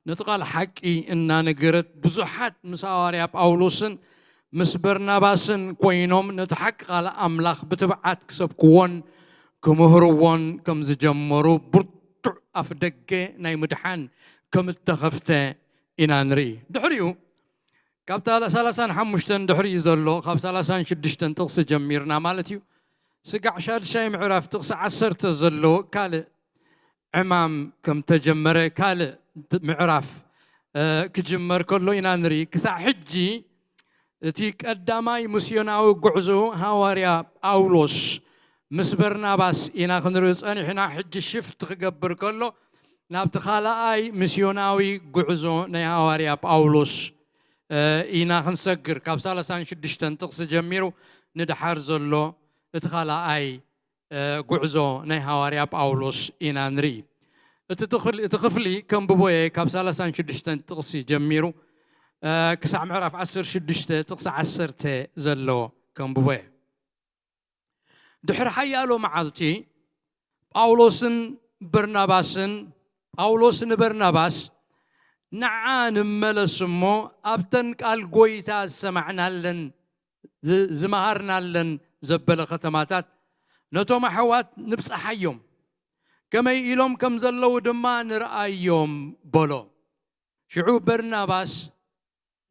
ነቲ ቃል ሓቂ እናነገረት ብዙሓት ምስ ሃዋርያ ጳውሎስን ምስ በርናባስን ኮይኖም ነቲ ሓቂ ቃል ኣምላኽ ብትብዓት ክሰብክዎን ክምህርዎን ከም ዝጀመሩ ብርቱዕ ኣፍ ደገ ናይ ምድሓን ከም እተኸፍተ ኢና ንርኢ። ድሕሪኡ ካብታ ሰላሳን ሓሙሽተን ድሕሪኡ ዘሎ ካብ ሰላሳን ሽዱሽተን ጥቕሲ ጀሚርና ማለት እዩ። ስጋዕ ሻድሻይ ምዕራፍ ጥቕሲ ዓሰርተ ዘሎ ካልእ ዕማም ከም ተጀመረ ካልእ ምዕራፍ፣ እ፣ ክጅመር ከሎ ኢና ንርኢ። ክሳዕ ሕጂ እቲ ቀዳማይ ምስዮናዊ ጉዕዞ ሃዋርያ ጳውሎስ ምስ በርናባስ ኢና ክንርኢ ጸኒሕና። ሕጂ ሽፍት ክገብር ከሎ ናብቲ ካልኣይ ምስዮናዊ ጉዕዞ ናይ ሃዋርያ ጳውሎስ፣ እ፣ ኢና ክንሰግር። ካብ ሰላሳን ሽዱሽተን ጥቕሲ ጀሚሩ ንደሓር ዘሎ እቲ ካልኣይ፣ እ፣ ጉዕዞ ናይ ሃዋርያ ጳውሎስ ኢና ንርኢ። እቲ ትኽል-፣ እቲ ክፍሊ ከንብቦ እየ፣ ካብ ሰላሳን ሽዱሽተን ጥቕሲ ጀሚሩ፣ እ፣ ክሳዕ ምዕራፍ ዓሰርተ ሽዱሽተ ጥቕሲ ዓሰርተ ዘሎ ከንብቦ እየ። ድሕሪ ሓያሎ መዓልቲ ጳውሎስን በርናባስን፣ ጳውሎስ ንበርናባስ፣ "ንዓ ንመለስ እሞ ኣብተን ቃል ጐይታ ዝሰማዕናለን ዝ-፣ ዝመሃርናለን ዘበለ ከተማታት ነቶም ኣሕዋት ንብጽሓዮም፣ ከመይ ኢሎም ከም ዘለዉ ድማ ንርኣዮም" በሎ። ሽዑ በርናባስ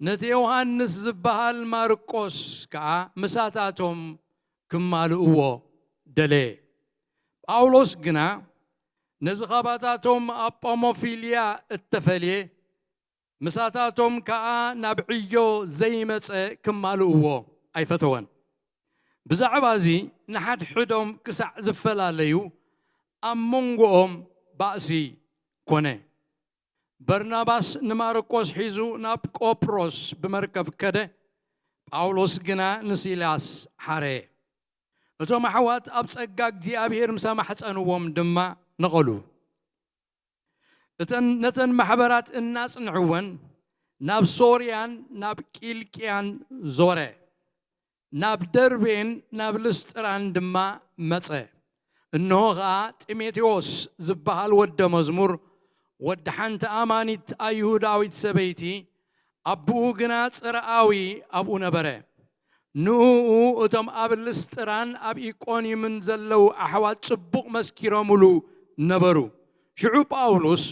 ነቲ ዮሃንስ ዝበሃል ማርቆስ ከኣ ምሳታቶም ክማልእዎ ደለየ። ጳውሎስ ግና ነዚ ኻባታቶም ኣብ ጳሞፊልያ እተፈልየ፣ ምሳታቶም ከኣ ናብ ዕዮ ዘይመጸ ክማልእዎ ኣይፈተወን። ብዛዕባ እዚ ንሓድሕዶም ክሳዕ ዝፈላለዩ ኣብ መንጎኦም ባእሲ ኮነ። በርናባስ ንማርቆስ ሒዙ ናብ ቆጵሮስ ብመርከብ ከደ፣ ጳውሎስ ግና ንሲላስ ሓረየ። እቶም ኣሕዋት ኣብ ጸጋ እግዚኣብሔር ምስ ኣማሕጸንዎም ድማ ነቐሉ። እተን፣ ነተን ማሕበራት እናጽንዕወን ናብ ሶርያን ናብ ቂልቅያን ዞረ። ናብ ደርቤን ናብ ልስጥራን ድማ መጸ። እንሆ ኸኣ ጢሞቴዎስ ዝበሃል ወደ መዝሙር፣ ወዲ ሓንቲ ኣማኒት ኣይሁዳዊት ሰበይቲ፣ ኣቦኡ ግና ጽርኣዊ ኣብኡ ነበረ። ንእኡ እቶም ኣብ ልስጥራን ኣብ ኢቆንዩምን ዘለዉ ኣሕዋት ጽቡቕ መስኪሮምሉ ነበሩ። ሽዑ ጳውሎስ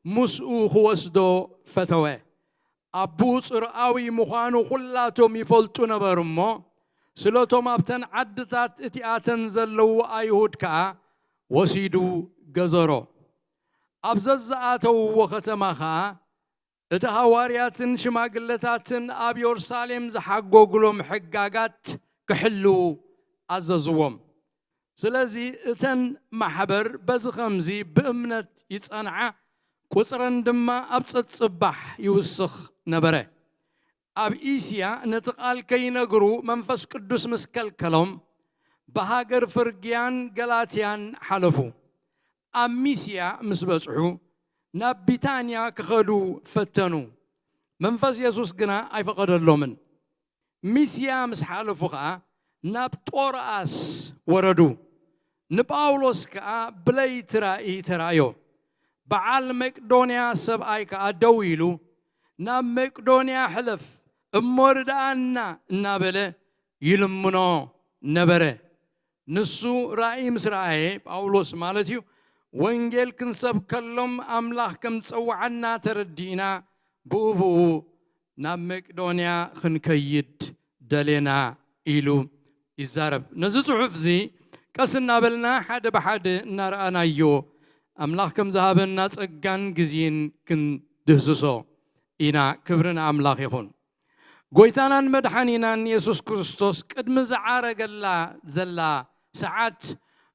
ምስኡ ክወስዶ ፈተወ። ኣቦኡ ጽርኣዊ ምዃኑ ኹላቶም ይፈልጡ ነበሩ እሞ፣ ስለቶም ኣብተን ዓድታት እቲኣተን ዘለዉ ኣይሁድ ከኣ ወሲዱ ገዘሮ። ኣብ ዘዝኣተውዎ ኸተማ ኸኣ እቲ ሃዋርያትን ሽማግለታትን ኣብ የሩሳሌም ዝሓጎግሎም ሕጋጋት ክሕልዉ ኣዘዝዎም። ስለዚ እተን ማሕበር በዚ ኸምዚ ብእምነት ይጸንዓ፣ ቁጽረን ድማ ኣብ ጸጽባሕ ይውስኽ ነበረ። ኣብ እስያ ነቲ ቃል ከይነግሩ መንፈስ ቅዱስ ምስ ከልከሎም፣ ብሃገር ፍርግያን ገላትያን ሓለፉ። ኣብ ሚስያ ምስ በጽሑ፣ ናብ ቢታንያ ክኸዱ ፈተኑ። መንፈስ የሱስ ግና ኣይፈቐደሎምን። ሚስያ ምስ ሓለፉ ኸኣ ናብ ጦርኣስ ወረዱ። ንጳውሎስ ከኣ ብለይቲ ራእይ ተራእዮ። በዓል መቄዶንያ ሰብኣይ ከኣ ደው ኢሉ፣ "ናብ መቄዶንያ ሕለፍ እሞ ርድኣና" እናበለ ይልምኖ ነበረ። ንሱ ራእይ ምስ ረኣየ፣ ጳውሎስ ማለት እዩ፣ "ወንጌል ክንሰብከሎም ኣምላኽ ከም ዝጸውዓና ተረዲእና፣ ብኡ ብኡ ናብ መቄዶንያ ክንከይድ ደሌና" ኢሉ ይዛረብ። ነዚ ጽሑፍ እዚ ቀስ እናበልና ሓደ ብሓደ እናረኣናዮ፣ ኣምላኽ ከም ዝሃበና ጸጋን ግዜን ክንድህስሶ ኢና። ክብሪ ንኣምላኽ ይኹን። ጐይታናን መድሓኒናን የሱስ ክርስቶስ ቅድሚ ዝዓረገላ ዘላ ሰዓት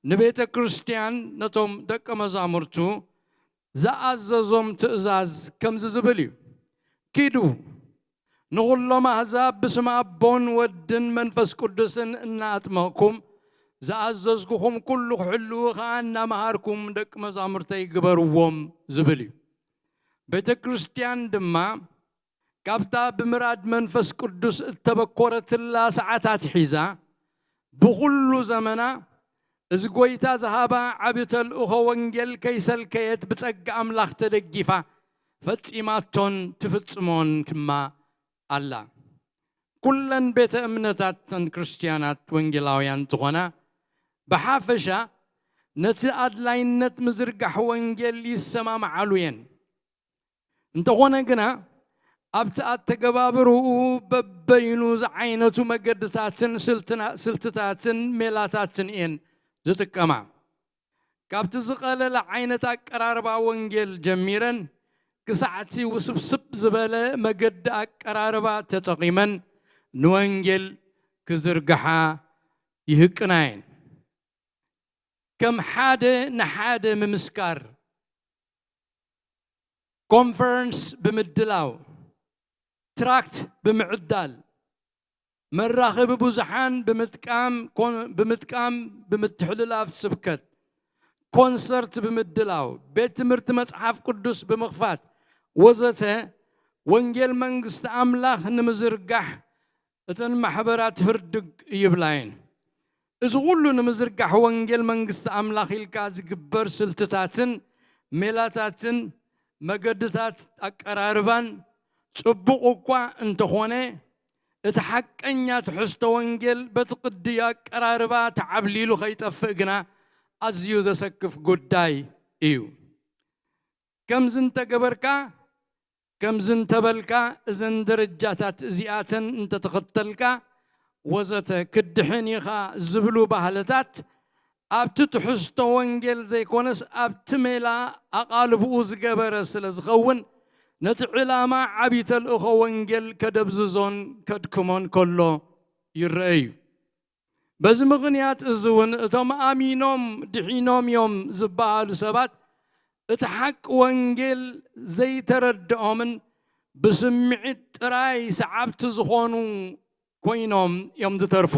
ንቤተ ክርስትያን፣ ነቶም ደቀ መዛሙርቱ ዝኣዘዞም ትእዛዝ ከምዚ ዝብል እዩ። "ኪዱ ንኹሎም ኣህዛብ ብስም ኣቦን ወድን መንፈስ ቅዱስን እናኣጥመቕኩም፣ ዝኣዘዝኩኹም ኩሉ ክሕልዉ ኸኣ እናመሃርኩም ደቂ መዛሙርተይ ግበርዎም" ዝብል እዩ። ቤተ ክርስትያን ድማ ካብታ ብምራድ መንፈስ ቅዱስ እተበኮረትላ ሰዓታት ሒዛ፣ ብኹሉ ዘመና እዚ ጐይታ ዝሃባ ዓቢ ተልእኾ ወንጌል ከይሰልከየት ብጸጋ ኣምላኽ ተደጊፋ ፈጺማቶን ትፍጽሞን ድማ ኣላ። ኩለን ቤተ እምነታተን ክርስትያናት ወንጌላውያን ዝኾና ብሓፈሻ ነቲ ኣድላይነት ምዝርጋሕ ወንጌል ይሰማምዓሉ እየን። እንተኾነ ግና ኣብቲ ኣተገባብርኡ በበይኑ ዝዓይነቱ መገድታትን ስልትና-፣ ስልትታትን ሜላታትን እየን ዝጥቀማ። ካብቲ ዝቐለለ ዓይነት ኣቀራርባ ወንጌል ጀሚረን ክሳዕቲ ውስብስብ ዝበለ መገዲ ኣቀራርባ ተጠቒመን ንወንጌል ክዝርግሓ ይህቅና እየን። ከም ሓደ ንሓደ ምምስካር፣ ኮንፈረንስ ብምድላው፣ ትራክት ብምዕዳል፣ መራኸቢ ብዙሓን ብምጥቃም፣ ኮን-፣ ብምጥቃም ብምትሕልላፍ ስብከት፣ ኮንሰርት ብምድላው፣ ቤት ትምህርቲ መጽሓፍ ቅዱስ ብምኽፋት ወዘተ፣ ወንጌል መንግስቲ ኣምላኽ ንምዝርጋሕ እተን ማሕበራት ህርድግ ይብላ እየን። እዚ ኩሉ ንምዝርጋሕ ወንጌል መንግስቲ ኣምላኽ ኢልካ ዝግበር ስልትታትን ሜላታትን መገድታት ኣቀራርባን ጽቡቕ እኳ እንተኾነ፣ እቲ ሓቀኛ ትሕዝቶ ወንጌል በቲ ቅዲ ኣቀራርባ ተዓብሊሉ ከይጠፍእ ግና ኣዝዩ ዘሰክፍ ጉዳይ እዩ። ከምዚ እንተገበርካ፣ ከምዚ እንተበልካ፣ እዘን ደረጃታት እዚኣተን እንተተኸተልካ፣ ወዘተ፣ ክድሕን ኢኻ ዝብሉ ባህልታት ኣብቲ ትሕዝቶ ወንጌል ዘይኮነስ ኣብቲ ሜላ ኣቓልብኡ ዝገበረ ስለ ዝኸውን፣ ነቲ ዕላማ ዓቢ ተልእኾ ወንጌል ከደብዝዞን ከድክሞን ከሎ ይረአ እዩ። በዚ ምኽንያት እዚ እውን እቶም ኣሚኖም ድሒኖም እዮም ዝበሃሉ ሰባት እቲ ሓቂ ወንጌል ዘይተረድኦምን ብስምዒት ጥራይ ሰዓብቲ ዝኾኑ ኮይኖም እዮም ዝተርፉ።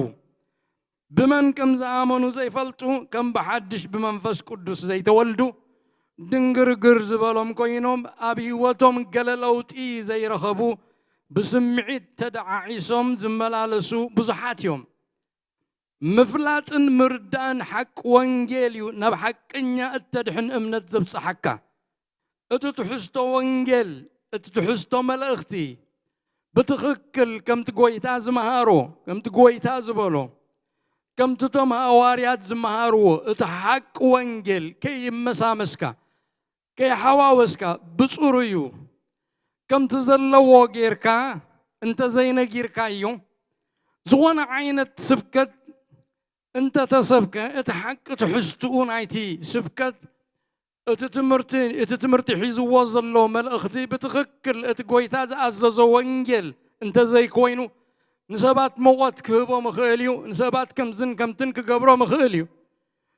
ብመን ከም ዝኣመኑ ዘይፈልጡ፣ ከም ብሓድሽ ብመንፈስ ቅዱስ ዘይተወልዱ፣ ድንግርግር ዝበሎም ኮይኖም ኣብ ህይወቶም ገለ ለውጢ ዘይረኸቡ፣ ብስምዒት ተደዓዒሶም ዝመላለሱ ብዙሓት እዮም። ምፍላጥን ምርዳእን ሓቂ ወንጌል እዩ ናብ ሓቀኛ እተድሕን እምነት ዘብጽሓካ። እቲ ትሕዝቶ ወንጌል፣ እቲ ትሕዝቶ መልእኽቲ ብትኽክል ከምቲ ጎይታ ዝመሃሮ፣ ከምቲ ጎይታ ዝበሎ፣ ከምቲ እቶም ሃዋርያት ዝመሃርዎ፣ እቲ ሓቂ ወንጌል ከይመሳመስካ፣ ከይሓዋወስካ ብጽሩዩ ከምቲ ዘለዎ ጌርካ እንተዘይነጊርካዮ፣ ዝኾነ ዓይነት ስብከት እንተተሰብከ፣ እቲ ሓቂ ትሕዝትኡ ናይቲ ስብከት፣ እቲ ትምህርቲ፣ እቲ ትምህርቲ ሒዝዎ ዘሎ መልእኽቲ ብትኽክል እቲ ጎይታ ዝኣዘዞ ወንጌል እንተዘይኮይኑ፣ ንሰባት መቐት ክህቦም ይኽእል እዩ። ንሰባት ከምዝን ከምትን ክገብሮም ይኽእል እዩ።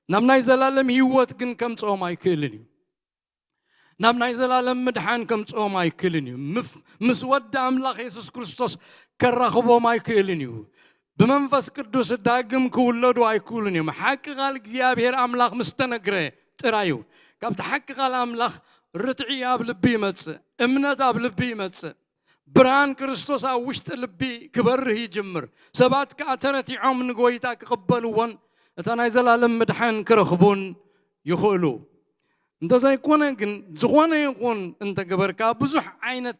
ናብ ናይ ዘላለም ህይወት ግን ከምጽኦም ኣይክእልን እዩ። ናብ ናይ ዘላለም ምድሓን ከምጽኦም ኣይክእልን እዩ። ምፍ-፣ ምስ ወዲ ኣምላኽ የሱስ ክርስቶስ ከራኽቦም ኣይክእልን እዩ። ብመንፈስ ቅዱስ ዳግም ክውለዱ ኣይክእሉን እዮም። ሓቂ ቃል እግዚኣብሔር ኣምላኽ ምስ ተነግረ ጥራይ እዩ። ካብቲ ሓቂ ቃል ኣምላኽ ርትዒ ኣብ ልቢ ይመጽእ፣ እምነት ኣብ ልቢ ይመጽእ፣ ብርሃን ክርስቶስ ኣብ ውሽጢ ልቢ ክበርህ ይጅምር። ሰባት ከኣ ተረቲዖም ንጎይታ ክቕበልዎን እታ ናይ ዘላለም ምድሓን ክረኽቡን ይኽእሉ። እንተዘይኮነ ግን፣ ዝኾነ ይኹን እንተገበርካ፣ ብዙሕ ዓይነት፣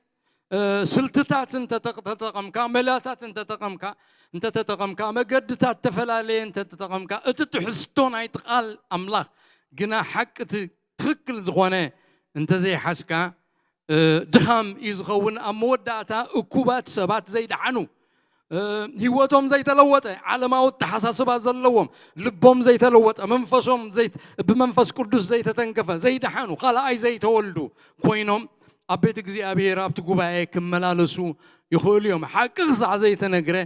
እ፣ ስልትታት እንተተጠ-፣ ተጠቐምካ፣ መላታት እንተተጠቐምካ፣ እንተተጠቐምካ፣ መገድታት ተፈላለየ እንተተጠቐምካ፣ እቲ ትሕዝቶ ናይቲ ቃል ኣምላኽ ግና ሓቂ እቲ ትኽክል ዝኾነ እንተዘይሓዝካ፣ እ፣ ድኻም እዩ ዝኸውን። ኣብ መወዳእታ እኩባት ሰባት ዘይደሓኑ፣ እ፣ ህይወቶም ዘይተለወጠ፣ ዓለማዊ ኣተሓሳስባ ዘለዎም፣ ልቦም ዘይተለወጠ፣ መንፈሶም ዘይ-፣ ብመንፈስ ቅዱስ ዘይተተንከፈ፣ ዘይደሓኑ፣ ካልኣይ ዘይተወልዱ ኮይኖም ኣብ ቤት እግዚኣብሔር ኣብቲ ጉባኤ ክመላለሱ ይኽእሉ እዮም። ሓቂ ክሳዕ ዘይተነግረ፣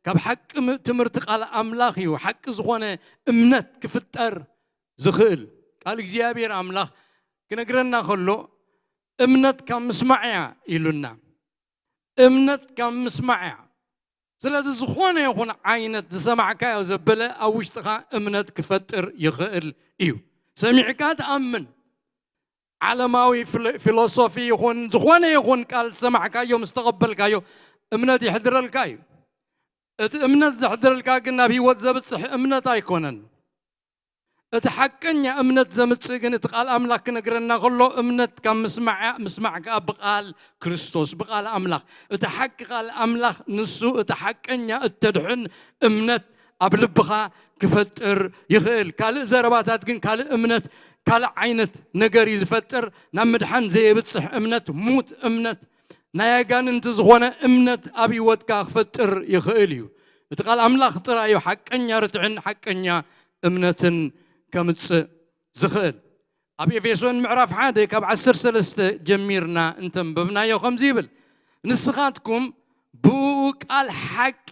ካብ ሓቂ ም-፣ ትምህርቲ ቃል ኣምላኽ እዩ ሓቂ ዝኾነ እምነት ክፍጠር ዝኽእል። ቃል እግዚኣብሔር ኣምላኽ ክነግረና ከሎ፣ "እምነት ካብ ምስማዕ እያ" ኢሉና። እምነት ካብ ምስማዕ እያ። ስለዚ ዝኾነ ይኹን ዓይነት ዝሰማዕካዮ ዘበለ ኣብ ውሽጥኻ እምነት ክፈጥር ይኽእል እዩ። ሰሚዕካ ትኣምን። ዓለማዊ ፊሎ-፣ ፊሎሶፊ ይኹን ዝኾነ ይኹን ቃል ዝሰማዕካዮ ምስ ተቐበልካዮ እምነት ይሕድረልካ እዩ። እቲ እምነት ዘሕድረልካ ግን ናብ ህይወት ዘብጽሕ እምነት ኣይኮነን። እቲ ሓቀኛ እምነት ዘምጽእ ግን እቲ ቃል ኣምላኽ ክነግረና ከሎ፣ እምነት ካብ ምስማዕ እያ፣ ምስማዕ ከኣ ብቃል ክርስቶስ፣ ብቃል ኣምላኽ። እቲ ሓቂ ቃል ኣምላኽ ንሱ እቲ ሓቀኛ እተድሕን እምነት ኣብ ልብኻ ክፈጥር ይኽእል። ካልእ ዘረባታት ግን ካልእ እምነት፣ ካልእ ዓይነት ነገር እዩ ዝፈጥር። ናብ ምድሓን ዘየብጽሕ እምነት፣ ሙት እምነት፣ ናይ ኣጋንንቲ ዝኾነ እምነት ኣብ ህይወትካ ክፈጥር ይኽእል እዩ። እቲ ቃል ኣምላኽ ጥራይ እዩ ሓቀኛ ርትዕን ሓቀኛ እምነትን ከምጽእ ዝኽእል። ኣብ ኤፌሶን ምዕራፍ ሓደ ካብ ዓሰርተ ሰለስተ ጀሚርና እንተንበብናዮ ከምዚ ይብል፣ "ንስኻትኩም ብኡ ቃል ሓቂ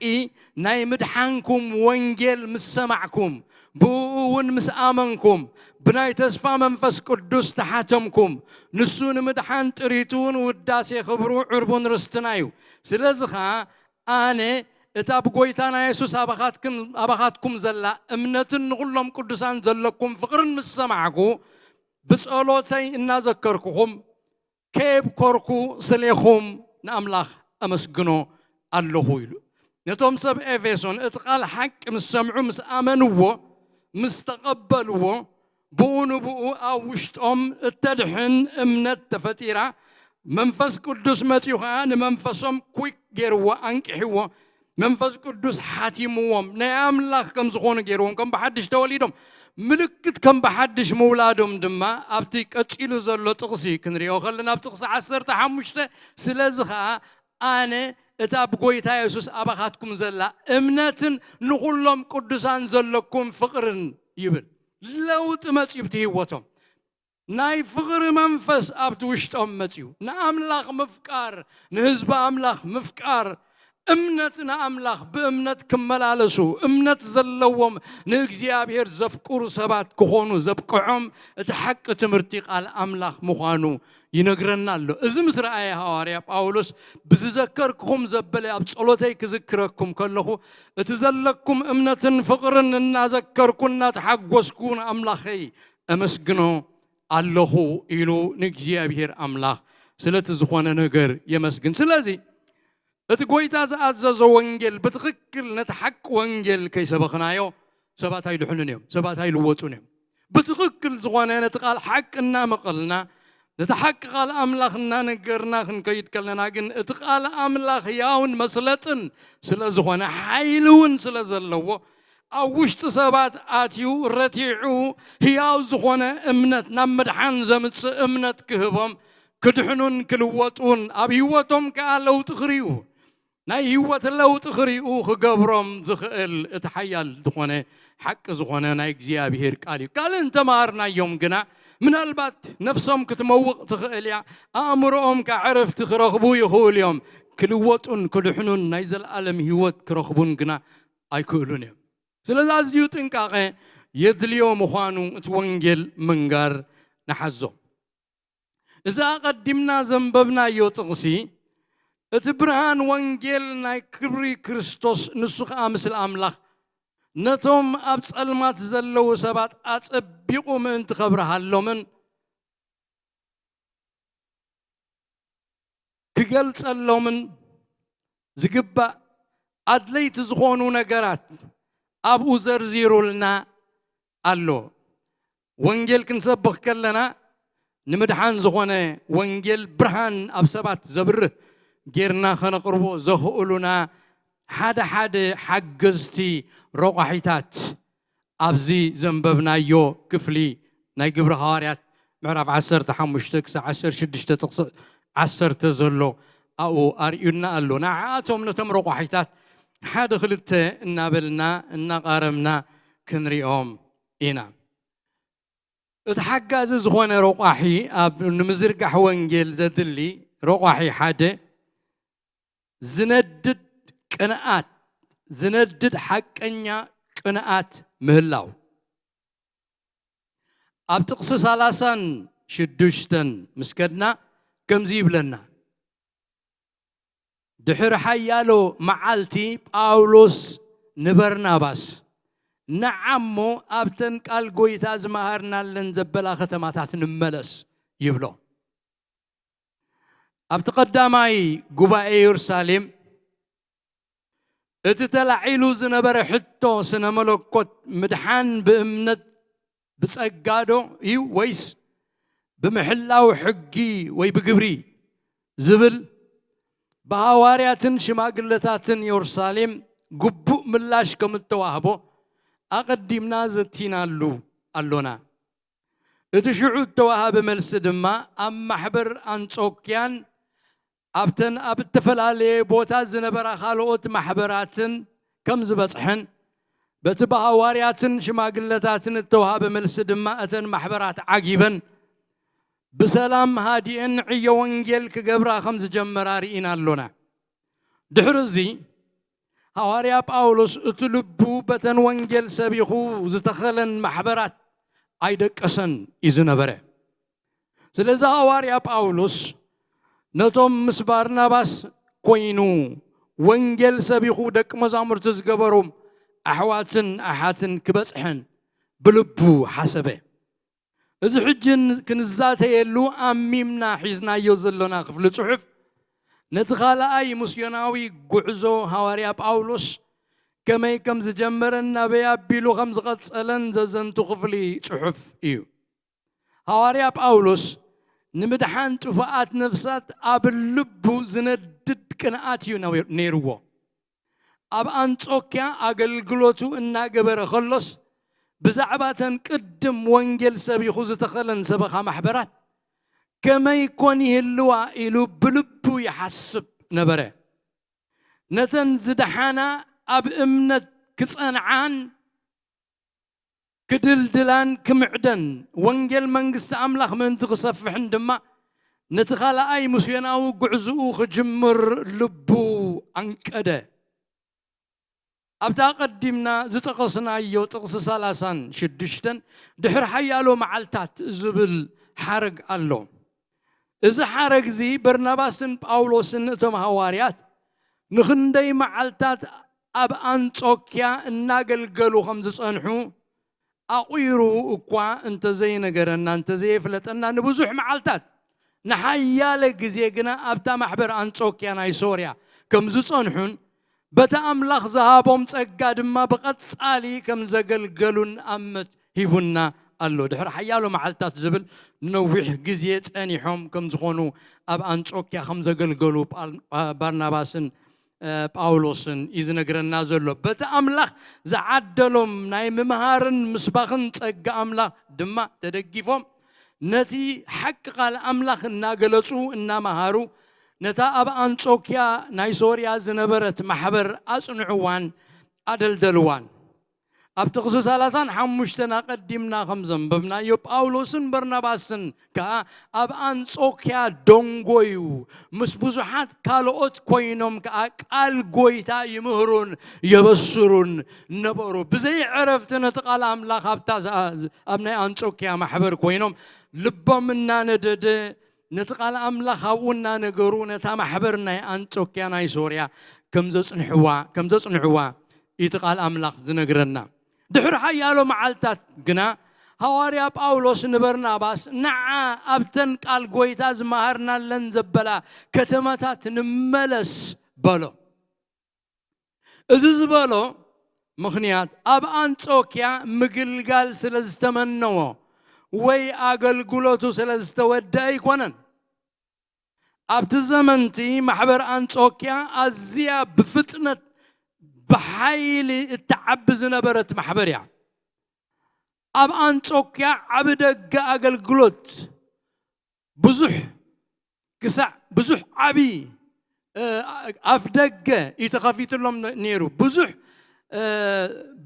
ናይ ምድሓንኩም ወንጌል ምስ ሰማዕኩም፣ ብኡ እውን ምስ ኣመንኩም፣ ብናይ ተስፋ መንፈስ ቅዱስ ተሓተምኩም፣ ንሱ ንምድሓን ጥሪቱ ንውዳሴ ክብሩ ዕርቡን ርስትና እዩ። ስለዚ ኸኣ ኣነ እታ ብጎይታና የሱስ ኣባኻትክን-፣ ኣባኻትኩም ዘላ እምነትን ንኹሎም ቅዱሳን ዘለኩም ፍቕርን ምስ ሰማዕኩ፣ ብጸሎተይ እናዘከርኩኹም ከየብኮርኩ ስሌኹም ንኣምላኽ ኣመስግኖ ኣለኹ" ኢሉ። ነቶም ሰብ ኤፌሶን እቲ ቃል ሓቂ ምስ ሰምዑ፣ ምስ ኣመንዎ፣ ምስ ተቐበልዎ፣ ብኡ ንብኡ ኣብ ውሽጦም እተድሕን እምነት ተፈጢራ፣ መንፈስ ቅዱስ መጺኡ ኸዓ ንመንፈሶም quick ገይርዎ፣ ኣንቂሕዎ። መንፈስ ቅዱስ ሓቲምዎም፣ ናይ ኣምላኽ ከም ዝኾኑ ገይርዎም፣ ከም ብሓድሽ ተወሊዶም። ምልክት ከም ብሓድሽ ምውላዶም ድማ ኣብቲ ቀጺሉ ዘሎ ጥቕሲ ክንሪኦ ከለና፣ ኣብ ጥቕሲ ዓሰርተ ሓሙሽተ፣ ስለዚ ኸዓ ኣነ እታ ብጎይታ የሱስ ኣባኻትኩም ዘላ እምነትን ንኹሎም ቅዱሳን ዘለኩም ፍቕርን ይብል። ለውጢ መጺኡ ኣብቲ ህይወቶም። ናይ ፍቕሪ መንፈስ ኣብቲ ውሽጦም መጺኡ። ንኣምላኽ ምፍቃር፣ ንህዝቢ ኣምላኽ ምፍቃር፣ እምነት ንኣምላኽ ብእምነት ክመላለሱ፣ እምነት ዘለዎም ንእግዚኣብሔር ዘፍቅሩ ሰባት ክኾኑ ዘብቅዖም እቲ ሓቂ ትምህርቲ ቃል ኣምላኽ ምዃኑ ይነግረና ኣሎ። እዚ ምስ ረኣየ ሃዋርያ ጳውሎስ፣ "ብዝዘከርኩኹም ዘበለ ኣብ ጸሎተይ ክዝክረኩም ከለኹ፣ እቲ ዘለኩም እምነትን ፍቕርን እናዘከርኩ እናተሓጎስኩ ንኣምላኸይ እመስግኖ ኣለኹ" ኢሉ ንእግዚኣብሔር ኣምላኽ ስለቲ ዝኾነ ነገር የመስግን። ስለዚ እቲ ጎይታ ዝኣዘዞ ወንጌል ብትኽክል ነቲ ሓቂ ወንጌል ከይሰበኽናዮ ሰባት ኣይድሕኑን እዮም፣ ሰባት ኣይልወጡን እዮም። ብትኽክል ዝኾነ ነቲ ቃል ሓቂ እናመቐልና፣ ነቲ ሓቂ ቃል ኣምላኽ እናነገርና ክንከይድ ከለና ግን፣ እቲ ቃል ኣምላኽ ህያውን መስለጥን ስለ ዝኾነ፣ ሓይሊ እውን ስለ ዘለዎ፣ ኣብ ውሽጢ ሰባት ኣትዩ ረቲዑ ህያው ዝኾነ እምነት፣ ናብ ምድሓን ዘምጽእ እምነት ክህቦም፣ ክድሕኑን ክልወጡን፣ ኣብ ህይወቶም ከኣ ለውጢ ክርእዩ፣ ናይ ህይወት ለውጢ ክርእዩ ክገብሮም ዝኽእል እቲ ሓያል ዝኾነ ሓቂ ዝኾነ ናይ እግዚኣብሔር ቃል እዩ። ካልእ እንተመሃርናዮም ግና፣ ምናልባት ነፍሶም ክትመውቕ ትኽእል እያ፣ ኣእምሮኦም ከኣ ዕረፍቲ ክረኽቡ ይኽእሉ እዮም። ክልወጡን ክድሕኑን ናይ ዘለኣለም ህይወት ክረኽቡን ግና ኣይክእሉን እዮም። ስለዚ ኣዝዩ ጥንቃቐ የድልዮ ምዃኑ እቲ ወንጌል ምንጋር ንሓዞ። እዚ ኣቐዲምና ዘንበብናዮ ጥቕሲ፣ እቲ ብርሃን ወንጌል ናይ ክብሪ ክርስቶስ፣ ንሱ ኸኣ ምስሊ ኣምላኽ፣ ነቶም ኣብ ጸልማት ዘለዉ ሰባት ኣጸቢቑ ምእንቲ ከብርሃሎምን ክገልጸሎምን ዝግባእ ኣድለይቲ ዝኾኑ ነገራት ኣብኡ ዘርዚሩልና ኣሎ። ወንጌል ክንሰብኽ ከለና፣ ንምድሓን ዝኾነ ወንጌል ብርሃን ኣብ ሰባት ዘብርህ ጌርና ከነቕርቦ ዘኽእሉና ሓደ ሓደ ሓገዝቲ ረቋሒታት ኣብዚ ዘንበብናዮ ክፍሊ ናይ ግብሪ ሃዋርያት ምዕራፍ ዓሰርተ ሓሙሽተ ክሳብ ዓሰርተ ሽዱሽተ ጥቕሲ ዓሰርተ ዘሎ ኣብኡ ኣርእዩና ኣሎ። ንዓኣቶም ነቶም ረቋሒታት ሓደ ክልተ እናበልና እናቓረምና ክንሪኦም ኢና። እቲ ሓጋዚ ዝኾነ ረቋሒ፣ ኣብ ንምዝርጋሕ ወንጌል ዘድሊ ረቋሒ ሓደ፣ ዝነድድ ቅንኣት፣ ዝነድድ ሓቀኛ ቅንኣት ምህላው። ኣብ ጥቕሲ ሰላሳን ሽዱሽተን ምስ ከድና ከምዚ ይብለና፣ ድሕሪ ሓያሎ መዓልቲ ጳውሎስ ንበርናባስ፣ "ንዓ እሞ ኣብተን ቃል ጐይታ ዝመሃርናለን ዘበላ ከተማታት ንመለስ" ይብሎ። ኣብቲ ቀዳማይ ጉባኤ የሩሳሌም፣ እቲ ተላዒሉ ዝነበረ ሕቶ ስነ መለኮት ምድሓን ብእምነት ብጸጋ ዶ እዩ ወይስ ብምሕላው ሕጊ ወይ ብግብሪ ዝብል ብሃዋርያትን ሽማግለታትን የሩሳሌም ግቡእ ምላሽ ከም እተዋህቦ ኣቐዲምና ዘቲናሉ ኣሎና። እቲ ሽዑ እተዋህበ መልሲ ድማ ኣብ ማሕበር ኣንጾክያን ኣብተን ኣብ እተፈላለየ ቦታ ዝነበራ ካልኦት ማሕበራትን ከም ዝበጽሐን፣ በቲ ብሃዋርያትን ሽማግለታትን እተዋህበ መልሲ ድማ እተን ማሕበራት ዓጊበን ብሰላም ሃዲኤን ዕዮ ወንጌል ክገብራ ከም ዝጀመራ ርኢና ኣሎና። ድሕሪ እዚ ሃዋርያ ጳውሎስ እቲ ልቡ በተን ወንጌል ሰቢኹ ዝተኸለን ማሕበራት ኣይደቀሰን እዩ ዝነበረ። ስለዚ ሃዋርያ ጳውሎስ ነቶም ምስ ባርናባስ ኮይኑ ወንጌል ሰቢኹ ደቂ መዛሙርቲ ዝገበሮም ኣሕዋትን ኣሓትን ክበጽሐን ብልቡ ሓሰበ። እዚ ሕጂ ን-፣ ክንዛተየሉ ኣሚምና ሒዝናዮ ዘሎና ክፍሊ ጽሑፍ፣ ነቲ ካልኣይ ምስዮናዊ ጉዕዞ ሃዋርያ ጳውሎስ ከመይ ከም ዝጀመረን ናበይ ኣቢሉ ከም ዝቐጸለን ዘዘንቱ ክፍሊ ጽሑፍ እዩ። ሃዋርያ ጳውሎስ ንምድሓን ጥፉኣት ነፍሳት ኣብ ልቡ ዝነድድ ቅንኣት እዩ ነይርዎ። ኣብ ኣንጾክያ ኣገልግሎቱ እናገበረ ከሎስ ብዛዕባ ተን ቅድም ወንጌል ሰቢኹ ዝተኸለን ሰበኻ ማሕበራት ከመይ ኮን ይህልዋ ኢሉ ብልቡ ይሓስብ ነበረ። ነተን ዝደሓና ኣብ እምነት ክጸንዓን ክድልድላን ክምዕደን ወንጌል መንግስቲ ኣምላኽ ምእንቲ ክሰፍሕን ድማ ነቲ ካልኣይ ምስዮናዊ ጉዕዝኡ ክጅምር ልቡ ኣንቀደ። ኣብታ ኣቐዲምና ዝጠቐስናዮ ጥቕሲ ሰላሳን ሽዱሽተን ድሕሪ ሓያሎ መዓልታት ዝብል ሓረግ ኣሎ። እዚ ሓረግ እዚ በርናባስን ጳውሎስን እቶም ሃዋርያት ንኽንደይ መዓልታት ኣብ ኣንጾክያ እናገልገሉ ከም ዝጸንሑ ኣቑሩ እኳ እንተዘይነገረና እንተዘየፍለጠና ንብዙሕ መዓልታት ንሓያለ ግዜ ግና ኣብታ ማሕበር ኣንጾክያ ናይ ሶርያ ከም ዝጸንሑን በቲ ኣምላኽ ዝሃቦም ጸጋ ድማ ብቐጻሊ ከም ዘገልገሉን ኣመት ሂቡና ኣሎ። ድሕሪ ሓያሎ መዓልታት ዝብል ነዊሕ ግዜ ጸኒሖም ከም ዝኾኑ ኣብ ኣንጾክያ ከም ዘገልገሉ ባርናባስን ጳውሎስን እዩ ዝነግረና ዘሎ። በቲ ኣምላኽ ዝዓደሎም ናይ ምምሃርን ምስባኽን ጸጋ ኣምላኽ ድማ ተደጊፎም ነቲ ሓቂ ቃል ኣምላኽ እናገለጹ እናመሃሩ ነታ ኣብ ኣንጾክያ ናይ ሶርያ ዝነበረት ማሕበር ኣጽንዕዋን ኣደልደልዋን። ኣብ ጥቕሲ ሰላሳን ሓሙሽተን ኣቐዲምና ከም ዘንበብናዮ ጳውሎስን በርናባስን ከኣ ኣብ ኣንጾክያ ደንጎዩ ምስ ብዙሓት ካልኦት ኮይኖም ከኣ ቃል ጎይታ ይምህሩን የበስሩን ነበሩ። ብዘይ ዕረፍቲ ነቲ ቃል ኣምላኽ ኣብታ ኣብ ናይ ኣንጾክያ ማሕበር ኮይኖም ልቦም እናነደደ ነቲ ቃል ኣምላኽ ኣብኡ እናነገሩ ነታ ማሕበር ናይ ኣንጾክያ ናይ ሶርያ ከም ዘጽንሕዋ ከም ዘጽንሕዋ እቲ ቃል ኣምላኽ ዝነግረና። ድሕሪ ሓያሎ መዓልታት ግና ሃዋርያ ጳውሎስ ንበርናባስ ንዓ ኣብተን ቃል ጎይታ ዝመሃርናለን ዘበላ ከተማታት ንመለስ በሎ። እዚ ዝበሎ ምኽንያት ኣብ ኣንጾክያ ምግልጋል ስለ ዝተመነዎ ወይ ኣገልግሎቱ ስለ ዝተወደአ ኣይኮነን። ኣብቲ ዘመንቲ ማሕበር ኣንጾክያ ኣዝያ ብፍጥነት ብሓይሊ እትዓቢ ዝነበረት ማሕበር እያ። ኣብ ኣንጾክያ ዓቢ ደገ ኣገልግሎት ብዙሕ ክሳዕ ብዙሕ ዓቢ ኣፍ ደገ እዩ ተኸፊትሎም ነይሩ። ብዙሕ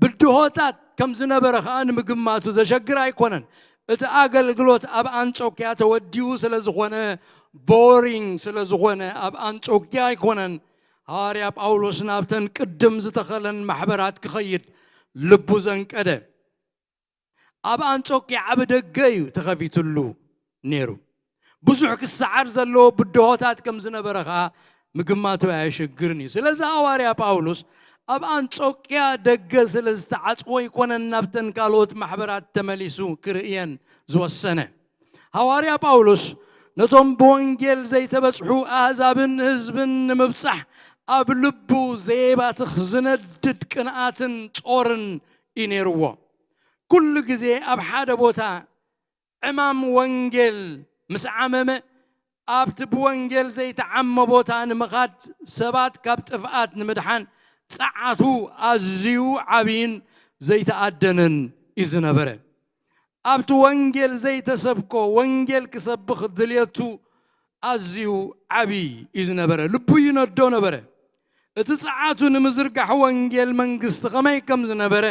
ብድሆታት ከም ዝነበረ ከኣ ንምግማቱ ዘሸግር ኣይኮነን። እቲ ኣገልግሎት ኣብ ኣንጾክያ ተወዲኡ ስለ ዝኾነ፣ ቦሪንግ ስለ ዝኾነ ኣብ ኣንጾክያ ኣይኮነን ሃዋርያ ጳውሎስ ናብተን ቅድም ዝተኸለን ማሕበራት ክኸይድ ልቡ ዘንቀደ። ኣብ ኣንጾክያ ዓቢ ደገ እዩ ተኸፊትሉ ነይሩ። ብዙሕ ክሰዓር ዘለዎ ብድሆታት ከም ዝነበረ ከኣ ምግማቱ ኣየሸግርን እዩ። ስለዚ ሃዋርያ ጳውሎስ ኣብ ኣንጾክያ ደገ ስለ ዝተዓጽወ ኣይኮነን ናብተን ካልኦት ማሕበራት ተመሊሱ ክርእየን ዝወሰነ። ሃዋርያ ጳውሎስ ነቶም ብወንጌል ዘይተበጽሑ ኣህዛብን ህዝብን ንምብጻሕ ኣብ ልቡ ዘየባትኽ ዝነድድ ቅንኣትን ጾርን እዩ ነይርዎ። ኩሉ ግዜ ኣብ ሓደ ቦታ ዕማም ወንጌል ምስ ዓመመ ኣብቲ ብወንጌል ዘይተዓመ ቦታ ንምኻድ ሰባት ካብ ጥፍኣት ንምድሓን ጸዓቱ ኣዝዩ ዓብይን ዘይተኣደነን እዩ ዝነበረ። ኣብቲ ወንጌል ዘይተሰብኮ ወንጌል ክሰብኽ ድልየቱ ኣዝዩ ዓብዪ እዩ ዝነበረ። ልቡ ይነዶ ነበረ። እቲ ጸዓቱ ንምዝርጋሕ ወንጌል መንግስቲ ከመይ ከም ዝነበረ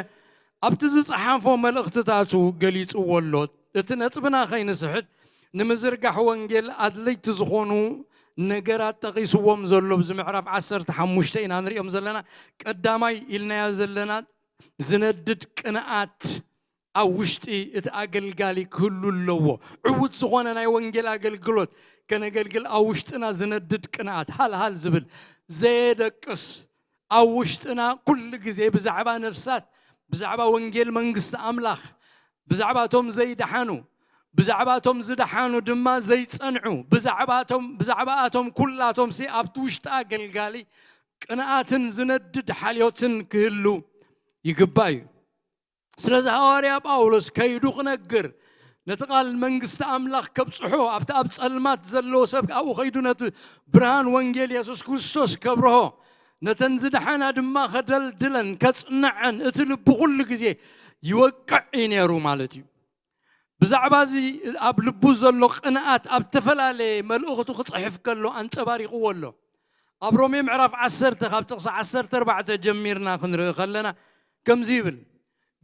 ኣብቲ ዝጸሓፎ መልእኽትታቱ ገሊጽዎ ኣሎ። እቲ ነጥብና ከይንስሕት ንምዝርጋሕ ወንጌል ኣድለይቲ ዝኾኑ ነገራት ጠቒስዎም ዘሎ ኣብዚ ምዕራፍ ዓሰርተ ሓሙሽተ ኢና ንሪኦም ዘለና። ቀዳማይ ኢልናዮ ዘለና ዝነድድ ቅንኣት ኣብ ውሽጢ እቲ ኣገልጋሊ ክህሉ ኣለዎ። ዕዉት ዝኾነ ናይ ወንጌል ኣገልግሎት ከነገልግል ኣብ ውሽጥና ዝነድድ ቅንኣት፣ ሃልሃል ዝብል ዘየደቅስ፣ ኣብ ውሽጥና ኩሉ ግዜ ብዛዕባ ነፍሳት፣ ብዛዕባ ወንጌል መንግስቲ ኣምላኽ፣ ብዛዕባ እቶም ዘይደሓኑ፣ ብዛዕባቶም ዝደሓኑ ድማ ዘይጸንዑ፣ ብዛዕባቶም ብዛዕባኣቶም ኩላቶምሲ ኣብቲ ውሽጢ ኣገልጋሊ ቅንኣትን ዝነድድ ሓልዮትን ክህሉ ይግባእ እዩ። ስለዚ ሃዋርያ ጳውሎስ ከይዱ ክነግር፣ ነቲ ቃል መንግስቲ ኣምላኽ ከብጽሖ፣ ኣብቲ ኣብ ጸልማት ዘለዎ ሰብ ኣብኡ ከይዱ ነቲ ብርሃን ወንጌል የሱስ ክርስቶስ ከብርሆ፣ ነተን ዝደሓና ድማ ከደልድለን ከጽንዐን እቲ ልቡ ኩሉ ግዜ ይወቅዕ እዩ ነይሩ ማለት እዩ። ብዛዕባ እዚ ኣብ ልቡ ዘሎ ቅንኣት ኣብ ዝተፈላለየ መልእኽቱ ክጽሕፍ ከሎ ኣንጸባሪቕዎ ኣሎ። ኣብ ሮሜ ምዕራፍ ዓሰርተ ካብ ጥቕሲ ዓሰርተ ኣርባዕተ ጀሚርና ክንርኢ ከለና ከምዚ ይብል፣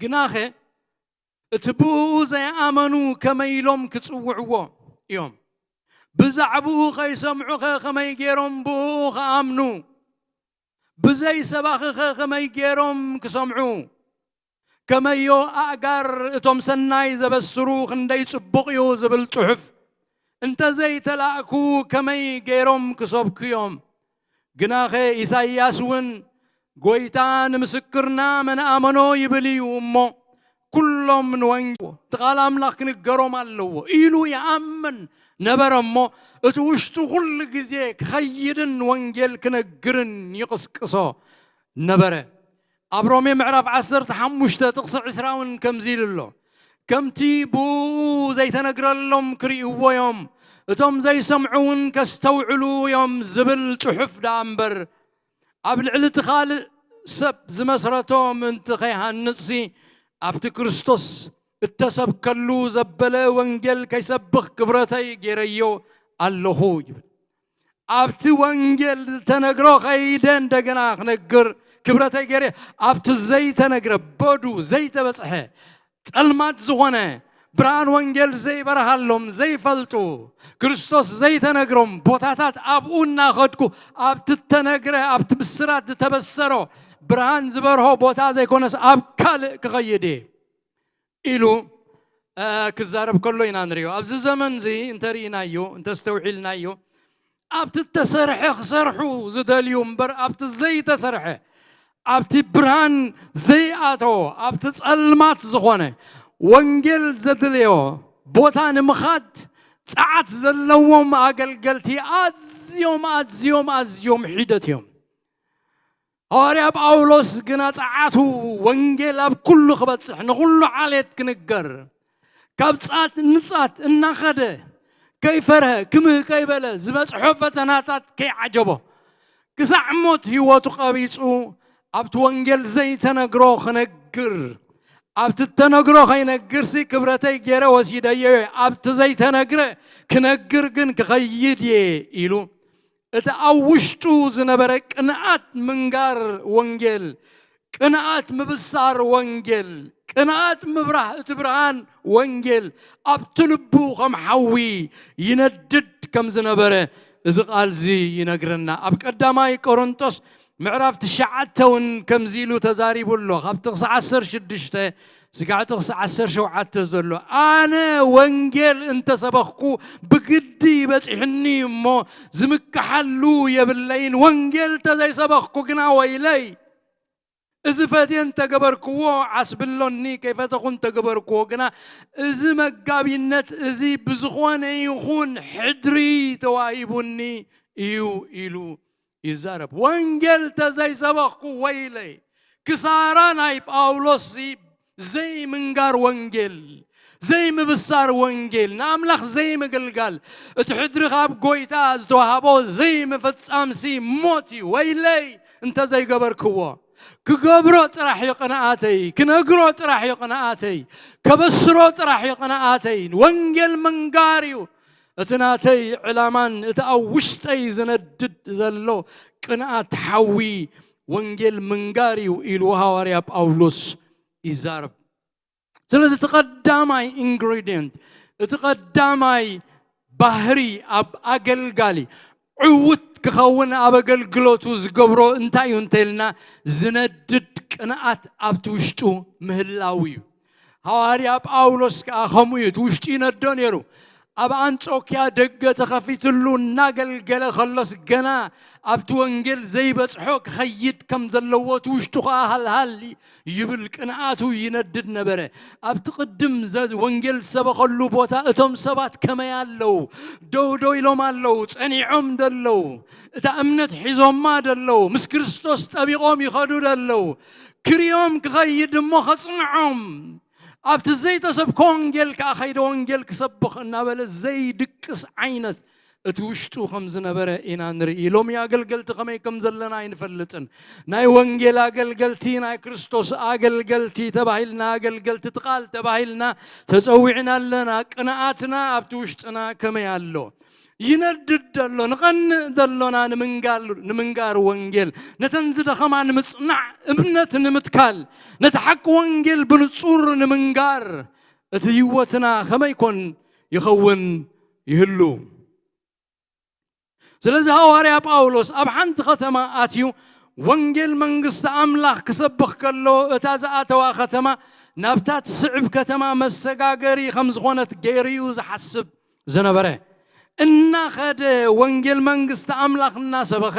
ግናኸ እቲ ብእኡ ዘይኣመኑ ከመይ ኢሎም ክጽውዕዎ እዮም? ብዛዕባኡ ከይሰምዑኸ ከመይ ገይሮም ብእኡ ክኣምኑ? ብዘይ ሰባኺኸ ከመይ ገይሮም ክሰምዑ? ከመዮ ኣእጋር እቶም ሰናይ ዘበስሩ ክንደይ ጽቡቕ እዩ ዝብል ጽሑፍ እንተዘይተላእኩ ከመይ ገይሮም ክሰብኩ እዮም? ግናኸ ኢሳይያስ እውን ጎይታ ንምስክርና መን ኣመኖ ይብል እዩ እሞ ኩሎም ንወንጌል እቲ ቃል ኣምላኽ ክንገሮም ኣለዎ ኢሉ ይኣምን ነበረ እሞ እቲ ውሽጡ ኩሉ ግዜ ክኸይድን ወንጌል ክነግርን ይቕስቅሶ ነበረ። ኣብ ሮሜ ምዕራፍ ዓሰርተ ሓሙሽተ ጥቕሲ ዕስራ እውን ከምዚ ኢሉ ኣሎ፣ ከምቲ ብኡ ዘይተነግረሎም ክርእይዎ እዮም፣ እቶም ዘይሰምዑ እውን ከስተውዕሉ እዮም ዝብል ጽሑፍ ደኣ እምበር ኣብ ልዕሊ እቲ ካልእ ሰብ ዝመስረቶ ምእንቲ ከይሃንጽሲ ኣብቲ ክርስቶስ እተሰብከሉ ዘበለ ወንጌል ከይሰብኽ ክብረተይ ገይረዮ ኣለኹ ይብል። ኣብቲ ወንጌል ዝተነግሮ ከይደ እንደገና ክነግር ክብረተይ ገይረ ኣብቲ ዘይተነግረ በዱ ዘይተበጽሐ ጸልማት ዝኾነ ብርሃን ወንጌል ዘይበርሃሎም ዘይፈልጡ ክርስቶስ ዘይተነግሮም ቦታታት ኣብኡ እናኸድኩ ኣብቲ ተነግረ ኣብቲ ብስራት ዝተበሰሮ ብርሃን ዝበርሆ ቦታ ዘይኮነስ ኣብ ካልእ ክኸይድ እየ ኢሉ ክዛረብ ከሎ ኢና ንሪኦ። ኣብዚ ዘመን እዚ እንተርኢናዮ እንተስተውዒልናዮ ኣብቲ እተሰርሐ ክሰርሑ ዝደልዩ እምበር ኣብቲ ዘይተሰርሐ ኣብቲ ብርሃን ዘይኣተዎ ኣብቲ ጸልማት ዝኾነ ወንጌል ዘድልዮ ቦታ ንምኻድ ጸዓት ዘለዎም ኣገልገልቲ ኣዝዮም ኣዝዮም ኣዝዮም ሒደት እዮም። ሃዋርያ ጳውሎስ ግና ጸዓቱ ወንጌል ኣብ ኩሉ ክበጽሕ ንኹሉ ዓሌት ክንገር ካብ ጻት ንጻት እናኸደ ከይፈርሀ ክምህ ከይበለ ዝበጽሖ ፈተናታት ከይዓጀቦ ክሳዕ ሞት ህይወቱ ቀቢጹ ኣብቲ ወንጌል ዘይተነግሮ ክነግር ኣብቲ እተነግሮ ከይነግርሲ ክብረተይ ገይረ ወሲደዮ እየ፣ ኣብቲ ዘይተነግረ ክነግር ግን ክኸይድ እየ ኢሉ እቲ ኣብ ውሽጡ ዝነበረ ቅንኣት ምንጋር ወንጌል፣ ቅንኣት ምብሳር ወንጌል፣ ቅንኣት ምብራህ እቲ ብርሃን ወንጌል ኣብቲ ልቡ ከም ሓዊ ይነድድ ከም ዝነበረ እዚ ቃል እዚ ይነግረና። ኣብ ቀዳማይ ቆሮንጦስ ምዕራፍ ትሽዓተ እውን ከምዚ ኢሉ ተዛሪቡ ኣሎ። ካብ ጥቕሲ ዓሰርተ ሽዱሽተ ስጋዕ ጥቕሲ ዓሰርተ ሸውዓተ ዘሎ ኣነ ወንጌል እንተሰበኽኩ ብግዲ በፂሕኒ እሞ ዝምክሓሉ የብለይን። ወንጌል እንተዘይሰበኽኩ ግና ወይለይ። እዚ ፈትየ እንተገበርክዎ ዓስቢ ኣሎኒ፣ ከይፈተኹ እንተገበርክዎ ግና እዚ መጋቢነት እዚ ብዝኾነ ይኹን ሕድሪ ተዋሂቡኒ እዩ ኢሉ ይዛረብ። ወንጌል ተዘይሰበኽኩ ወይለይ። ክሳራ ናይ ጳውሎስ ዘይምንጋር ወንጌል፣ ዘይምብሳር ወንጌል፣ ንኣምላኽ ዘይምግልጋል፣ እቲ ሕድሪ ካብ ጎይታ ዝተዋህቦ ዘይምፍጻምሲ ሞት እዩ። ወይለይ እንተዘይገበርክዎ። ክገብሮ ጥራሕ እዩ ቅንኣተይ፣ ክነግሮ ጥራሕ እዩ ቅንኣተይ፣ ከበስሮ ጥራሕ እዩ ቅንኣተይ። ወንጌል ምንጋር እዩ እቲ ናተይ ዕላማን እቲ ኣብ ውሽጠይ ዝነድድ ዘሎ ቅንኣት ሓዊ ወንጌል ምንጋር እዩ ኢሉ ሃዋርያ ጳውሎስ ይዛረብ። ስለዚ እቲ ቀዳማይ ኢንግሪድየንት፣ እቲ ቀዳማይ ባህሪ ኣብ ኣገልጋሊ ዕዉት ክኸውን ኣብ ኣገልግሎቱ ዝገብሮ እንታይ እዩ እንተኢልና፣ ዝነድድ ቅንኣት ኣብቲ ውሽጡ ምህላው እዩ። ሃዋርያ ጳውሎስ ከኣ ከምኡ እዩ፣ እቲ ውሽጡ ይነዶ ነይሩ። ኣብ ኣንጾኪያ ደገ ተኸፊትሉ እናገልገለ ከሎስ፣ ገና ኣብቲ ወንጌል ዘይበጽሖ ክኸይድ ከም ዘለዎ፣ እቲ ውሽጡ ኸኣ ሃልሃል ይብል፣ ቅንኣቱ ይነድድ ነበረ። ኣብቲ ቅድም ዘ-፣ ወንጌል ዝሰበኸሉ ቦታ እቶም ሰባት ከመይ ኣለዉ? ደው ዶ ኢሎም ኣለዉ? ጸኒዖም ዶ ኣለዉ? እታ እምነት ሒዞማ ዶ ኣለዉ? ምስ ክርስቶስ ጠቢቖም ይኸዱ ዶ ኣለዉ? ክሪኦም ክኸይድ እሞ ኸጽንዖም። ኣብቲ ዘይተሰብከ ወንጌል ከኣ ኸይደ ወንጌል ክሰብኽ እናበለ ዘይድቅስ ዓይነት እቲ ውሽጡ ከም ዝነበረ ኢና ንርኢ። ሎሚ ኣገልገልቲ ከመይ ከም ዘለና ኣይንፈልጥን። ናይ ወንጌል ኣገልገልቲ፣ ናይ ክርስቶስ ኣገልገልቲ ተባሂልና፣ ኣገልገልቲ እቲ ቃል ተባሂልና ተጸዊዕና ኣለና። ቅንኣትና ኣብቲ ውሽጥና ከመይ ኣሎ? ይነድድ ዘሎ፣ ንቐንእ ዘሎና ንምንጋር፣ ንምንጋር ወንጌል፣ ነተን ዝደኸማ ንምጽናዕ፣ እምነት ንምትካል፣ ነቲ ሓቂ ወንጌል ብንጹር ንምንጋር፣ እቲ ህይወትና ከመይ ኮን ይኸውን ይህሉ? ስለዚ ሃዋርያ ጳውሎስ ኣብ ሓንቲ ከተማ ኣትዩ ወንጌል መንግስቲ ኣምላኽ ክሰብኽ ከሎ፣ እታ ዝኣተዋ ከተማ ናብታ ትስዕብ ከተማ መሰጋገሪ ከም ዝኾነት ገይሩ እዩ ዝሓስብ ዝነበረ። እናኸደ ወንጌል መንግስቲ ኣምላኽ እናሰበኸ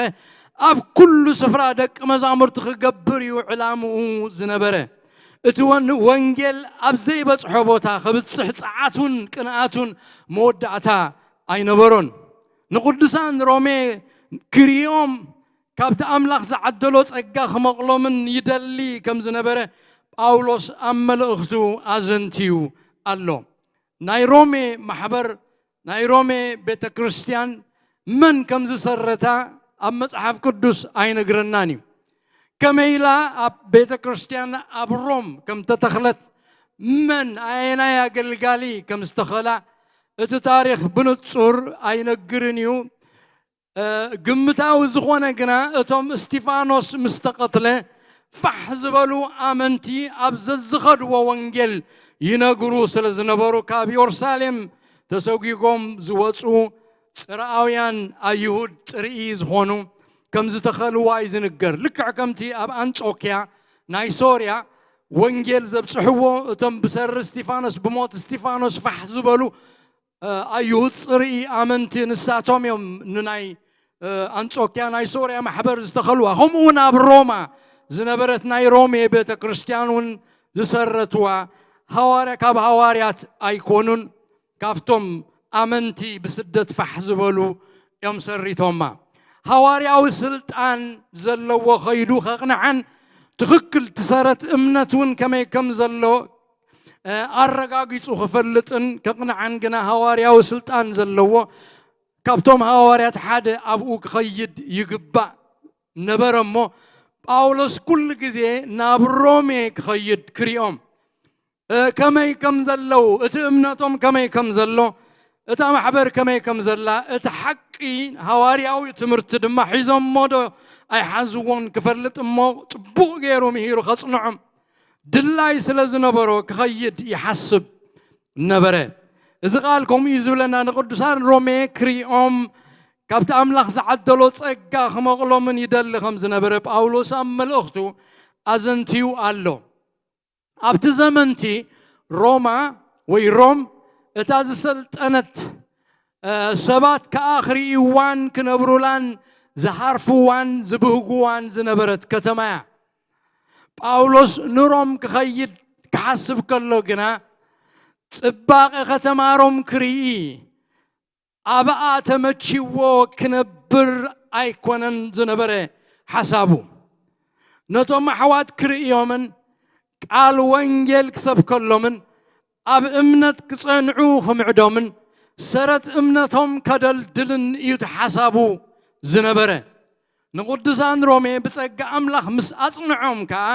ኣብ ኩሉ ስፍራ ደቂ መዛሙርቲ ክገብር እዩ ዕላምኡ ዝነበረ። እቲ ወን-፣ ወንጌል ኣብ ዘይበጽሖ ቦታ ክብጽሕ ጸዓቱን ቅንኣቱን መወዳእታ ኣይነበሮን። ንቅዱሳን ሮሜ ክሪኦም ካብቲ ኣምላኽ ዝዓደሎ ጸጋ ክመቕሎምን ይደሊ ከም ዝነበረ ጳውሎስ ኣብ መልእኽቱ ኣዘንትዩ ኣሎ። ናይ ሮሜ ማሕበር፣ ናይ ሮሜ ቤተ ክርስቲያን መን ከም ዝሰረታ ኣብ መጽሓፍ ቅዱስ ኣይነግረናን እዩ። ከመይ ኢላ ኣብ ቤተ ክርስቲያን ኣብ ሮም ከም ተተኽለት፣ መን ኣየናይ ኣገልጋሊ ከም ዝተኸላ፣ እቲ ታሪኽ ብንጹር ኣይነግርን እዩ። እ፣ ግምታዊ ዝኾነ ግና፣ እቶም እስቲፋኖስ ምስ ተቐትለ ፋሕ ዝበሉ ኣመንቲ ኣብ ዘዝኸድዎ ወንጌል ይነግሩ ስለ ዝነበሩ፣ ካብ የሩሳሌም ተሰጒጎም ዝወጹ ጽርኣውያን ኣይሁድ ጽርኢ ዝኾኑ ከም ዝተኸልዋ እዩ ዝንገር። ልክዕ ከምቲ ኣብ ኣንጾክያ ናይ ሶርያ ወንጌል ዘብጽሕዎ፣ እቶም ብሰሪ እስቲፋኖስ፣ ብሞት እስቲፋኖስ ፋሕ ዝበሉ፣ እ፣ ኣይሁድ ጽርኢ ኣመንቲ ንሳቶም እዮም ንናይ፣ እ፣ ኣንጾክያ ናይ ሶርያ ማሕበር ዝተኸልዋ። ከምኡ እውን ኣብ ሮማ ዝነበረት ናይ ሮሜ ቤተ ክርስቲያን እውን ዝሰረትዋ ሃዋርያ-፣ ካብ ሃዋርያት ኣይኮኑን፣ ካብቶም ኣመንቲ ብስደት ፋሕ ዝበሉ እዮም ሰሪቶማ። ሃዋርያዊ ስልጣን ዘለዎ ኸይዱ ከቕንዓን፣ ትኽክል ትሰረት እምነት እውን ከመይ ከም ዘሎ፣ እ፣ ኣረጋጊጹ ክፈልጥን ከቕንዓን ግና ሃዋርያዊ ስልጣን ዘለዎ፣ ካብቶም ሃዋርያት ሓደ ኣብኡ ክኸይድ ይግባእ ነበረ እሞ፣ ጳውሎስ ኩሉ ግዜ ናብ ሮሜ ክኸይድ ክሪኦም፣ እ፣ ከመይ ከም ዘለዉ፣ እቲ እምነቶም ከመይ ከም ዘሎ፣ እታ ማሕበር ከመይ ከም ዘላ፣ እቲ ሓቂ ሃዋርያዊ ትምህርቲ ድማ ሒዞሞ ዶ ኣይሓዝዎን ክፈልጥ እሞ፣ ጽቡቕ ገይሩ ምሂሩ ከጽንዖም ድላይ ስለ ዝነበሮ ክኸይድ ይሓስብ ነበረ። እዚ ቃል ከምኡ እዩ ዝብለና፣ ንቅዱሳን ሮሜ ክሪኦም ካብቲ ኣምላኽ ዝዓደሎ ጸጋ ክመቕሎምን ይደሊ ከም ዝነበረ ጳውሎስ ኣብ መልእኽቱ ኣዘንትዩ ኣሎ። ኣብቲ ዘመንቲ ሮማ ወይ ሮም እታ ዝሰልጠነት፣ እ፣ ሰባት ከኣ ክርእይዋን ክነብሩላን ዝሃርፍዋን ዝብህጉዋን ዝነበረት ከተማ እያ። ጳውሎስ ንሮም ክኸይድ ክሓስብ ከሎ ግና፣ ጽባቐ ከተማ ሮም ክርኢ፣ ኣብኣ ተመችዎ ክነብር ኣይኮነን ዝነበረ ሓሳቡ። ነቶም ኣሕዋት ክርእዮምን ቃል ወንጌል ክሰብከሎምን ኣብ እምነት ክጸንዑ ክምዕዶምን ሰረት እምነቶም ከደልድልን እዩ እቲ ሓሳቡ ዝነበረ። ንቕዱሳን ሮሜ ብጸጋ ኣምላኽ ምስ ኣጽንዖም ከኣ፣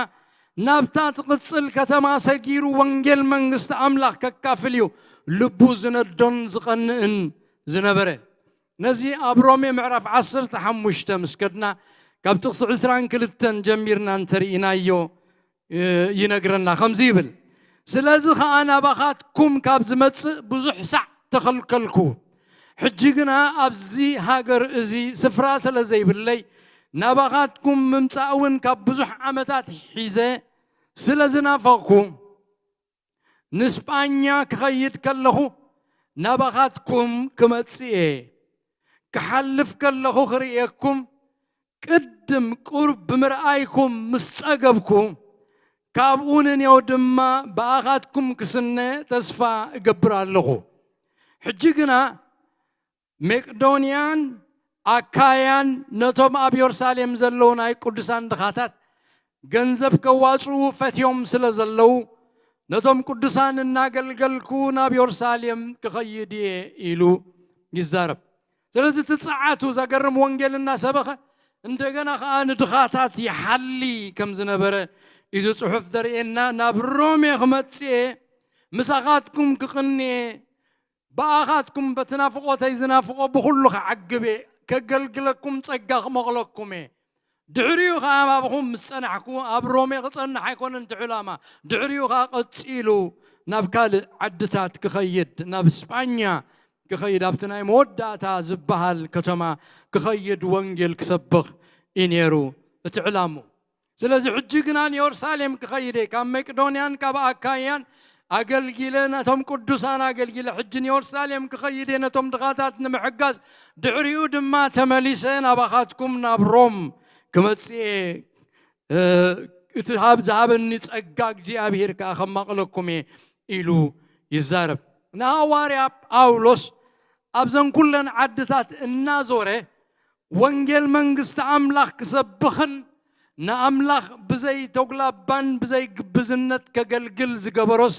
ናብታ ትቕጽል ከተማ ሰጊሩ ወንጌል መንግስቲ ኣምላኽ ከካፍል እዩ ልቡ ዝነዶን ዝቐንእን ዝነበረ። ነዚ ኣብ ሮሜ ምዕራፍ ዓሰርተ ሓሙሽተ ምስ ከድና፣ ካብ ጥቕሲ ዕስራን ክልተን ጀሚርና እንተርኢናዮ፣ እ፣ ይነግረና። ከምዚ ይብል፣ "ስለዚ ኸኣ ናባኻትኩም ካብ ዝመጽእ ብዙሕ ሳዕ ተኸልከልኩ። ሕጂ ግና ኣብዚ ሃገር እዚ ስፍራ ስለ ዘይብለይ፣ ናባኻትኩም ምምጻእ እውን ካብ ብዙሕ ዓመታት ሒዘ ስለ ዝናፈቕኩ፣ ንስጳኛ ክኸይድ ከለኹ ናባኻትኩም ክመጽእ እየ። ክሓልፍ ከለኹ ክርእየኩም፣ ቅድም ቁሩብ ብምርኣይኩም ምስ ጸገብኩ፣ ካብኡ ንኔው ድማ ብኣኻትኩም ክስነ ተስፋ እገብር ኣለኹ። ሕጂ ግና መቄዶንያን ኣካያን ነቶም ኣብ የሩሳሌም ዘለዉ ናይ ቅዱሳን ድኻታት ገንዘብ ከዋጽኡ ፈትዮም ስለ ዘለዉ፣ ነቶም ቅዱሳን እናገልገልኩ ናብ የሩሳሌም ክኸይድ እየ ኢሉ ይዛረብ። ስለዚ እቲ ጸዓቱ ዘገርም ወንጌል እናሰበኸ እንደገና ኸዓ ንድኻታት ይሓሊ ከም ዝነበረ እዩ ጽሑፍ ዘርእየና። ናብ ሮሜ ክመጽእ እየ፣ ምሳኻትኩም ክቕንየ፣ ብኣኻትኩም በቲ ናፍቖተይ ዝናፍቖ ብኹሉ ክዓግብ እየ፣ ከገልግለኩም ጸጋ ክመቕለኩም እየ። ድሕሪኡ ኸዓ ኣባኹም ምስ ጸናሕኩ ኣብ ሮሜ ክጸንሕ ኣይኮነን እቲ ዕላማ። ድሕሪኡ ኸዓ ቀጺሉ ናብ ካልእ ዓድታት ክኸይድ፣ ናብ ስጳኛ ክኸይድ፣ ኣብቲ ናይ መወዳእታ ዝበሃል ከተማ ክኸይድ ወንጌል ክሰብኽ እዩ ነይሩ እቲ ዕላሙ። ስለዚ ሕጂ ግና ንየሩሳሌም ክኸይደ ካብ መቄዶንያን ካብ ኣካያን ኣገልጊለ ነቶም ቅዱሳን ኣገልጊለ ሕጂ ንየሩሳሌም ክኸይደ ነቶም ድኻታት ንምሕጋዝ ድሕሪኡ ድማ ተመሊሰ ናባኻትኩም ናብ ሮም ክመጽእ እቲ ሃብ ዝሃበኒ ጸጋ እግዚኣብሔር ከኣ ከማቕለኩም እየ ኢሉ ይዛረብ። ንሃዋርያ ጳውሎስ ኣብዘን ኩለን ዓድታት እናዞረ ወንጌል መንግስቲ ኣምላኽ ክሰብኽን ንኣምላኽ ብዘይ ተጉላባን ብዘይ ግብዝነት ከገልግል ዝገበሮስ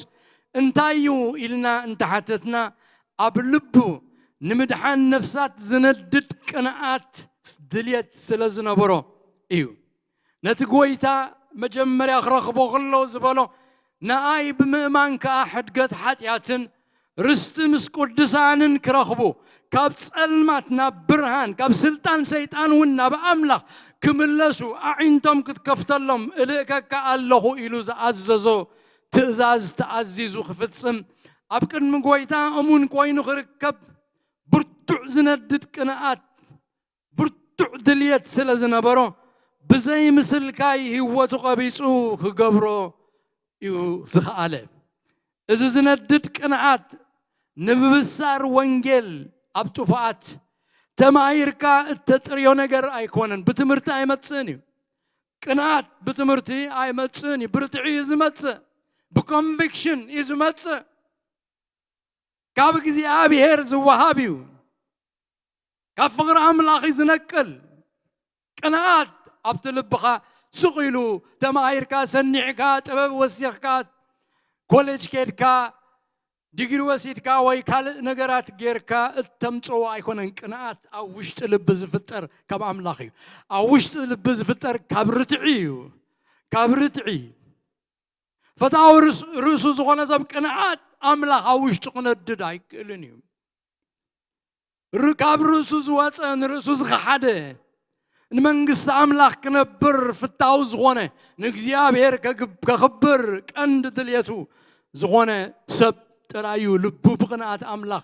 እንታይ እዩ ኢልና እንተሓተትና፣ ኣብ ልቡ ንምድሓን ነፍሳት ዝነድድ ቅንኣት ድልየት ስለ ዝነበሮ እዩ። ነቲ ጎይታ መጀመርያ ክረኽቦ ከሎ ዝበሎ፣ ንኣይ ብምእማን ከኣ ሕድገት ሓጢኣትን ርስቲ ምስ ቅዱሳንን ክረኽቡ፣ ካብ ጸልማት ናብ ብርሃን፣ ካብ ስልጣን ሰይጣን እውን ናብ ኣምላኽ ክምለሱ ኣዒንቶም ክትከፍተሎም እልእከካ ኣለኹ ኢሉ ዝኣዘዞ ትእዛዝ ተኣዚዙ ክፍጽም፣ ኣብ ቅድሚ ጎይታ እሙን ኮይኑ ክርከብ ብርቱዕ ዝነድድ ቅንኣት ብርቱዕ ድልየት ስለ ዝነበሮ ብዘይ ምስልካይ ህይወቱ ቀቢጹ ክገብሮ እዩ ዝኸኣለ። እዚ ዝነድድ ቅንኣት ንምብሳር ወንጌል ኣብ ጥፉኣት ተማሂርካ እተጥርዮ ነገር ኣይኮነን። ብትምህርቲ ኣይመጽእን እዩ። ቅንኣት ብትምህርቲ ኣይመጽእን እዩ። ብርትዒ እዩ ዝመጽእ። ብኮንቪክሽን እዩ ዝመጽእ። ካብ እግዚኣብሔር ዝወሃብ እዩ። ካብ ፍቕሪ ኣምላኽ እዩ ዝነቅል። ቅንኣት ኣብቲ ልብኻ ስቕ ኢሉ ተማሂርካ፣ ሰኒዕካ፣ ጥበብ ወሲኽካ፣ ኮሌጅ ኬድካ፣ ዲግሪ ወሲድካ ወይ ካልእ ነገራት ጌርካ እተምጽኦ ኣይኮነን። ቅንኣት ኣብ ውሽጢ ልቢ ዝፍጠር ካብ ኣምላኽ እዩ። ኣብ ውሽጢ ልቢ ዝፍጠር ካብ ርትዒ እዩ። ካብ ርትዒ። ፈታዊ ርስ-፣ ርእሱ ዝኾነ ሰብ ቅንኣት ኣምላኽ ኣብ ውሽጡ ክነድድ ኣይክእልን እዩ። ር-፣ ካብ ርእሱ ዝወጸ፣ ንርእሱ ዝኸሓደ፣ ንመንግስቲ ኣምላኽ ክነብር ፍታው ዝኾነ፣ ንእግዚኣብሔር ከግብ-፣ ከኽብር ቀንዲ ድልየቱ ዝኾነ ሰብ ጥራይ እዩ ልቡ ብቕንኣት ኣምላኽ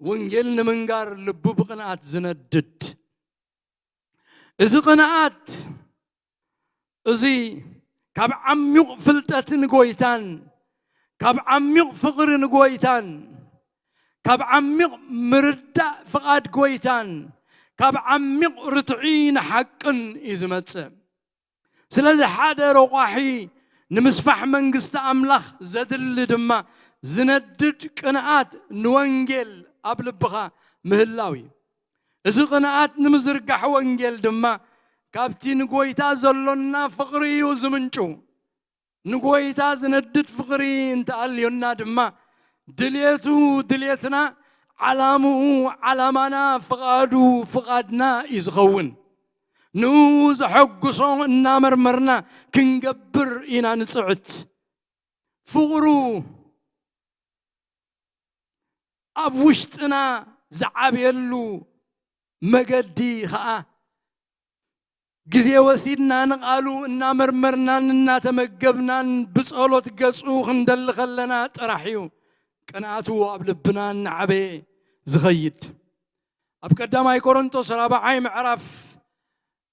ወንጌል ንምንጋር ልቡ ብቕንኣት ዝነድድ። እዚ ቅንኣት እዚ ካብ ዓሚቕ ፍልጠት ንጎይታን ካብ ዓሚቕ ፍቕሪ ንጎይታን ካብ ዓሚቕ ምርዳእ ፍቓድ ጎይታን ካብ ዓሚቕ ርትዒ ንሓቅን እዩ ዝመጽእ። ስለዚ ሓደ ረቋሒ ንምስፋሕ መንግስቲ ኣምላኽ ዘድሊ ድማ ዝነድድ ቅንኣት ንወንጌል ኣብ ልብኻ ምህላው እዩ። እዚ ቅንኣት ንምዝርጋሕ ወንጌል ድማ ካብቲ ንጎይታ ዘሎና ፍቕሪ እዩ ዝምንጩ። ንጎይታ ዝነድድ ፍቕሪ እንተኣልዮና ድማ ድልየቱ ድልየትና፣ ዓላምኡ ዓላማና፣ ፍቓዱ ፍቓድና እዩ ዝኸውን። ንኡ ዘሐጉሶ እናመርመርና ክንገብር ኢና ንጽዕት። ፍቕሩ ኣብ ውሽጥና ዝዓብየሉ መገዲ ኸኣ ግዜ ወሲድና ንቓሉ እናመርመርናን እናተመገብናን ብጸሎት ገጹ ክንደሊ ከለና ጥራሕ እዩ ቅንኣቱ ኣብ ልብና እናዓበየ ዝኸይድ። ኣብ ቀዳማይ ቆሮንቶስ ራብዓይ ምዕራፍ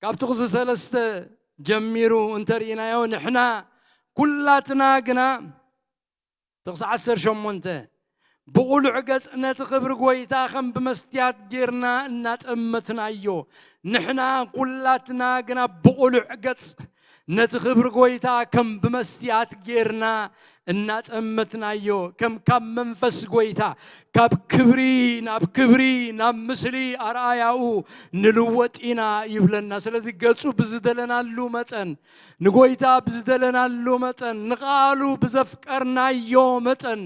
ካብ ጥቕሲ ሰለስተ ጀሚሩ እንተርኢናዮ፣ ንሕና ኩላትና ግና ጥቕሲ ዓሰርተ ሸሞንተ፣ ብቑሉዕ ገጽ ነቲ ክብሪ ጐይታ ከም ብመስትያት ጌርና እናጠመትናዮ፣ ንሕና ኲላትና ግና ብቑሉዕ ገጽ ነቲ ክብሪ ጐይታ ከም ብመስትያት ጌርና እናጠመትናዮ፣ ከም ካብ መንፈስ ጐይታ ካብ ክብሪ ናብ ክብሪ፣ ናብ ምስሊ ኣርኣያኡ ንልወጥ ኢና ይብለና። ስለዚ ገጹ ብዝደለናሉ መጠን፣ ንጐይታ ብዝደለናሉ መጠን፣ ንቓሉ ብዘፍቀርናዮ መጠን፣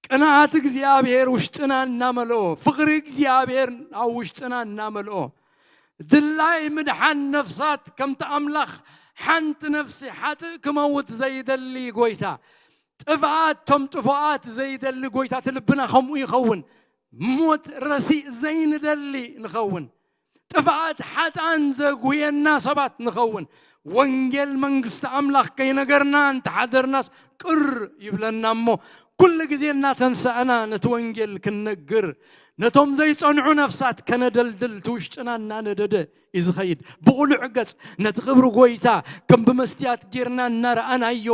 ቅንኣት እግዚኣብሔር ውሽጥና እናመልኦ፣ ፍቕሪ እግዚኣብሔር ኣብ ውሽጥና እናመልኦ፣ ድላይ ምድሓን ነፍሳት ከምቲ ኣምላኽ ሓንቲ ነፍሲ ሓጥእ ክመውት ዘይደሊ ጐይታ፣ ጥፍኣት ቶም ጥፉኣት ዘይደሊ ጐይታ፣ እቲ ልብና ከምኡ ይኸውን። ሞት ረሲእ ዘይንደሊ ንኸውን። ጥፍኣት ሓጥኣን ዘጉህየና ሰባት ንኸውን። ወንጌል መንግስቲ ኣምላኽ ከይነገርና እንተሓደርናስ ቅር ይብለና እሞ፣ ኩሉ ግዜ እናተንሳእና ነቲ ወንጌል ክንነግር፣ ነቶም ዘይጸንዑ ነፍሳት ከነደልድል፣ እቲ ውሽጥና እናነደደ እዩ ዝኸይድ። ብቑሉዕ ገጽ ነቲ ክብሪ ጐይታ ከም ብመስትያት ጌርና እናረኣናዮ፣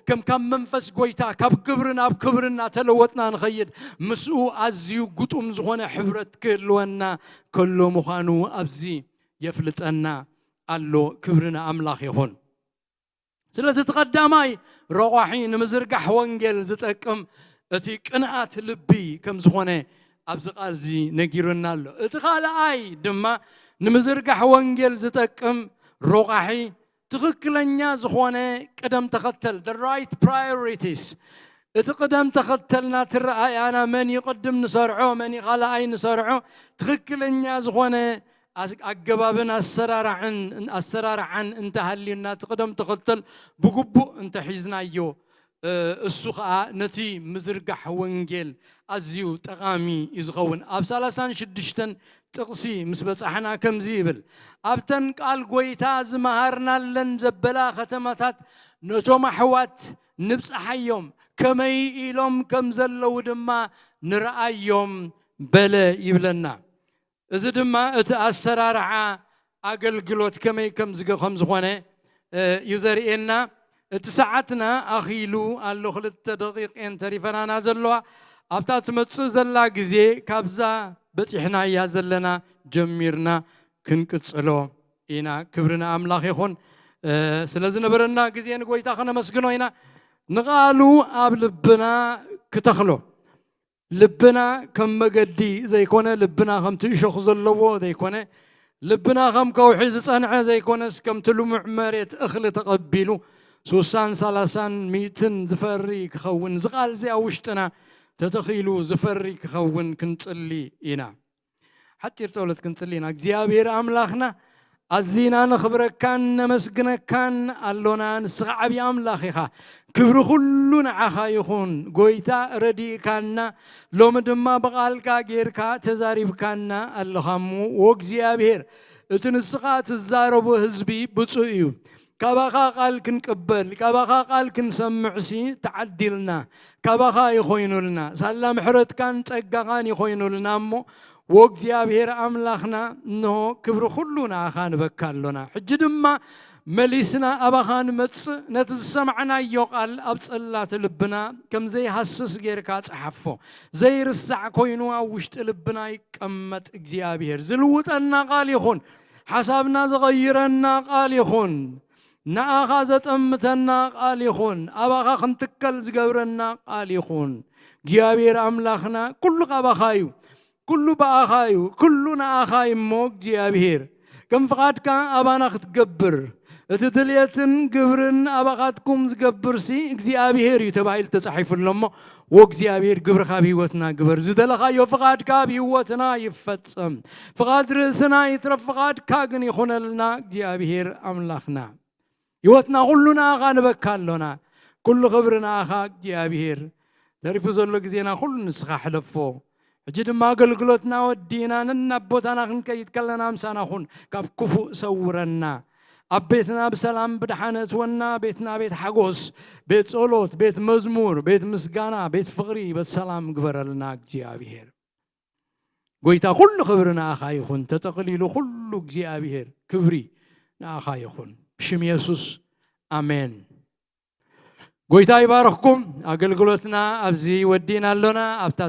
ከም ካብ መንፈስ ጐይታ ካብ ክብሪ ናብ ክብሪ እናተለወጥና ንኸይድ፣ ምስኡ ኣዝዩ ግጡም ዝኾነ ሕብረት ክህልወና ከሎ ምዃኑ ኣብዚ የፍልጠና ኣሎ። ክብሪ ንኣምላኽ ይኹን። ስለዚ እቲ ቀዳማይ ረቋሒ ንምዝርጋሕ ወንጌል ዝጠቅም እቲ ቅንኣት ልቢ ከም ዝኾነ ኣብዚ ቃል እዚ ነጊሩና ኣሎ። እቲ ካልኣይ ድማ ንምዝርጋሕ ወንጌል ዝጠቅም ረቋሒ ትኽክለኛ ዝኾነ ቅደም ተኸተል፣ the right priorities፣ እቲ ቅደም ተኸተልና ትረኣያና መን እዩ ቅድም ንሰርዖ፣ መን እዩ ካልኣይ ንሰርዖ፣ ትኽክለኛ ዝኾነ ኣስ-፣ ኣገባብን ኣሰራርዓን፣ ኣሰራርዓን እንተሃልዩና፣ እቲ ቅደም ተኸተል ብግቡእ እንተሒዝናዮ፣ እ፣ እሱ ኸኣ ነቲ ምዝርጋሕ ወንጌል ኣዝዩ ጠቓሚ እዩ ዝኸውን። ኣብ ሰላሳን ሽዱሽተን ጥቕሲ ምስ በጻሕና ከምዚ ይብል፣ "ኣብተን ቃል ጐይታ ዝመሃርናለን ዘበላ ከተማታት ነቶም ኣሕዋት ንብጽሓዮም፣ ከመይ ኢሎም ከም ዘለዉ ድማ ንርኣዮም" በለ ይብለና። እዚ ድማ እቲ ኣሰራርዓ ኣገልግሎት ከመይ ከም ዝገ-፣ ከም ዝኾነ፣ እ፣ እዩ ዘርእየና። እቲ ሰዓትና ኣኺሉ ኣሎ፣ ክልተ ደቂቕ እየን ተሪፈናና ዘለዋ። ኣብታ ትመጽእ ዘላ ግዜ ካብዛ በጺሕናያ ዘለና ጀሚርና ክንቅጽሎ ኢና። ክብሪ ንኣምላኽ ይኹን። እ፣ ስለ ዝነበረና ግዜ ንጐይታ ከነመስግኖ ኢና። ንቓሉ ኣብ ልብና ክተኽሎ። ልብና ከም መገዲ ዘይኮነ፣ ልብና ከምቲ እሾኽ ዘለዎ ዘይኮነ፣ ልብና ከም ከውሒ ዝጸንዐ ዘይኮነስ፣ ከምቲ ልሙዕ መሬት እኽሊ ተቐቢሉ፣ ሱሳን ሰላሳን ሚእትን ዝፈሪ ክኸውን፣ እዚ ቃል እዚ ኣብ ውሽጥና ተተኺሉ ዝፈሪ ክኸውን ክንጽሊ ኢና። ሓጺር ጸሎት ክንጽሊ ኢና። እግዚኣብሔር ኣምላኽና፣ ኣዚና ነኽብረካን ነመስግነካን ኣሎና። ንስኻ ዓብዪ ኣምላኽ ኢኻ። ክብሪ ኩሉ ንዓኻ ይኹን። ጐይታ ረዲእካና፣ ሎሚ ድማ ብቓልካ ጌርካ ተዛሪብካና ኣለኻ እሞ፣ ወእግዚኣብሔር፣ እቲ ንስኻ ትዛረቦ ህዝቢ ብፁዕ እዩ። ካባኻ ቃል ክንቅበል፣ ካባኻ ቃል ክንሰምዕሲ ተዓዲልና። ካባኻ ይኾይኑልና። ሳላ ምሕረትካን ጸጋኻን ይኾይኑልና እሞ፣ ወእግዚኣብሔር ኣምላኽና፣ እንሆ ክብሪ ኩሉ ንኣኻ ንበካ ኣሎና። ሕጂ ድማ መሊስና ኣባኻ ንመጽእ፣ ነቲ ዝሰማዕናዮ ቃል ኣብ ጽላት ልብና ከም ዘይሃስስ ጌርካ ጸሓፎ። ዘይርሳዕ ኮይኑ ኣብ ውሽጢ ልብና ይቀመጥ። እግዚኣብሔር ዝልውጠና ቃል ይኹን፣ ሓሳብና ዝቐይረና ቃል ይኹን፣ ንኣኻ ዘጠምተና ቃል ይኹን፣ ኣባኻ ክንትከል ዝገብረና ቃል ይኹን። እግዚኣብሔር ኣምላኽና፣ ኩሉ ካባኻ እዩ፣ ኩሉ ብኣኻ እዩ፣ ኩሉ ንኣኻ እዩ እሞ እግዚኣብሔር፣ ከም ፍቓድካ ኣባና ክትገብር፣ እቲ ድልየትን ግብርን ኣባኻትኩም ዝገብርሲ እግዚኣብሔር እዩ ተባሂሉ ተጻሒፉ ኣሎ እሞ፣ ወእግዚኣብሔር ግብርኻ ኣብ ህይወትና ግበር፣ ዝደለኻዮ ፍቓድካ ኣብ ህይወትና ይፈጸም። ፍቓድ ርእስና ይትረፍ፣ ፍቓድካ ግን ይኹነልና እግዚኣብሔር ኣምላኽና። ህይወትና ኩሉ ንኣኻ ንበካ ኣሎና። ኩሉ ክብሪ ንኣኻ እግዚኣብሔር። ተሪፉ ዘሎ ግዜና ኩሉ ንስኻ ሕለፎ። ሕጂ ድማ ኣገልግሎትና ወዲእና ነናብ ቦታና ክንከይድ ከለና ምሳና ኩን። ካብ ክፉእ ሰውረና። ኣብ ቤትና ብሰላም ብድሓን እትወና። ቤትና ቤት ሓጎስ፣ ቤት ጸሎት፣ ቤት መዝሙር፣ ቤት ምስጋና፣ ቤት ፍቕሪ፣ ቤት ሰላም ግበረልና እግዚኣብሔር። ጐይታ፣ ኩሉ ክብሪ ንኣኻ ይኹን። ተጠቕሊሉ ኩሉ እግዚኣብሔር ክብሪ ንኣኻ ይኹን። ብሽም የሱስ፣ ኣሜን። ጎይታ ይባርኽኩም። ኣገልግሎትና ኣብዚ ወዲእና ኣሎና። ኣብታ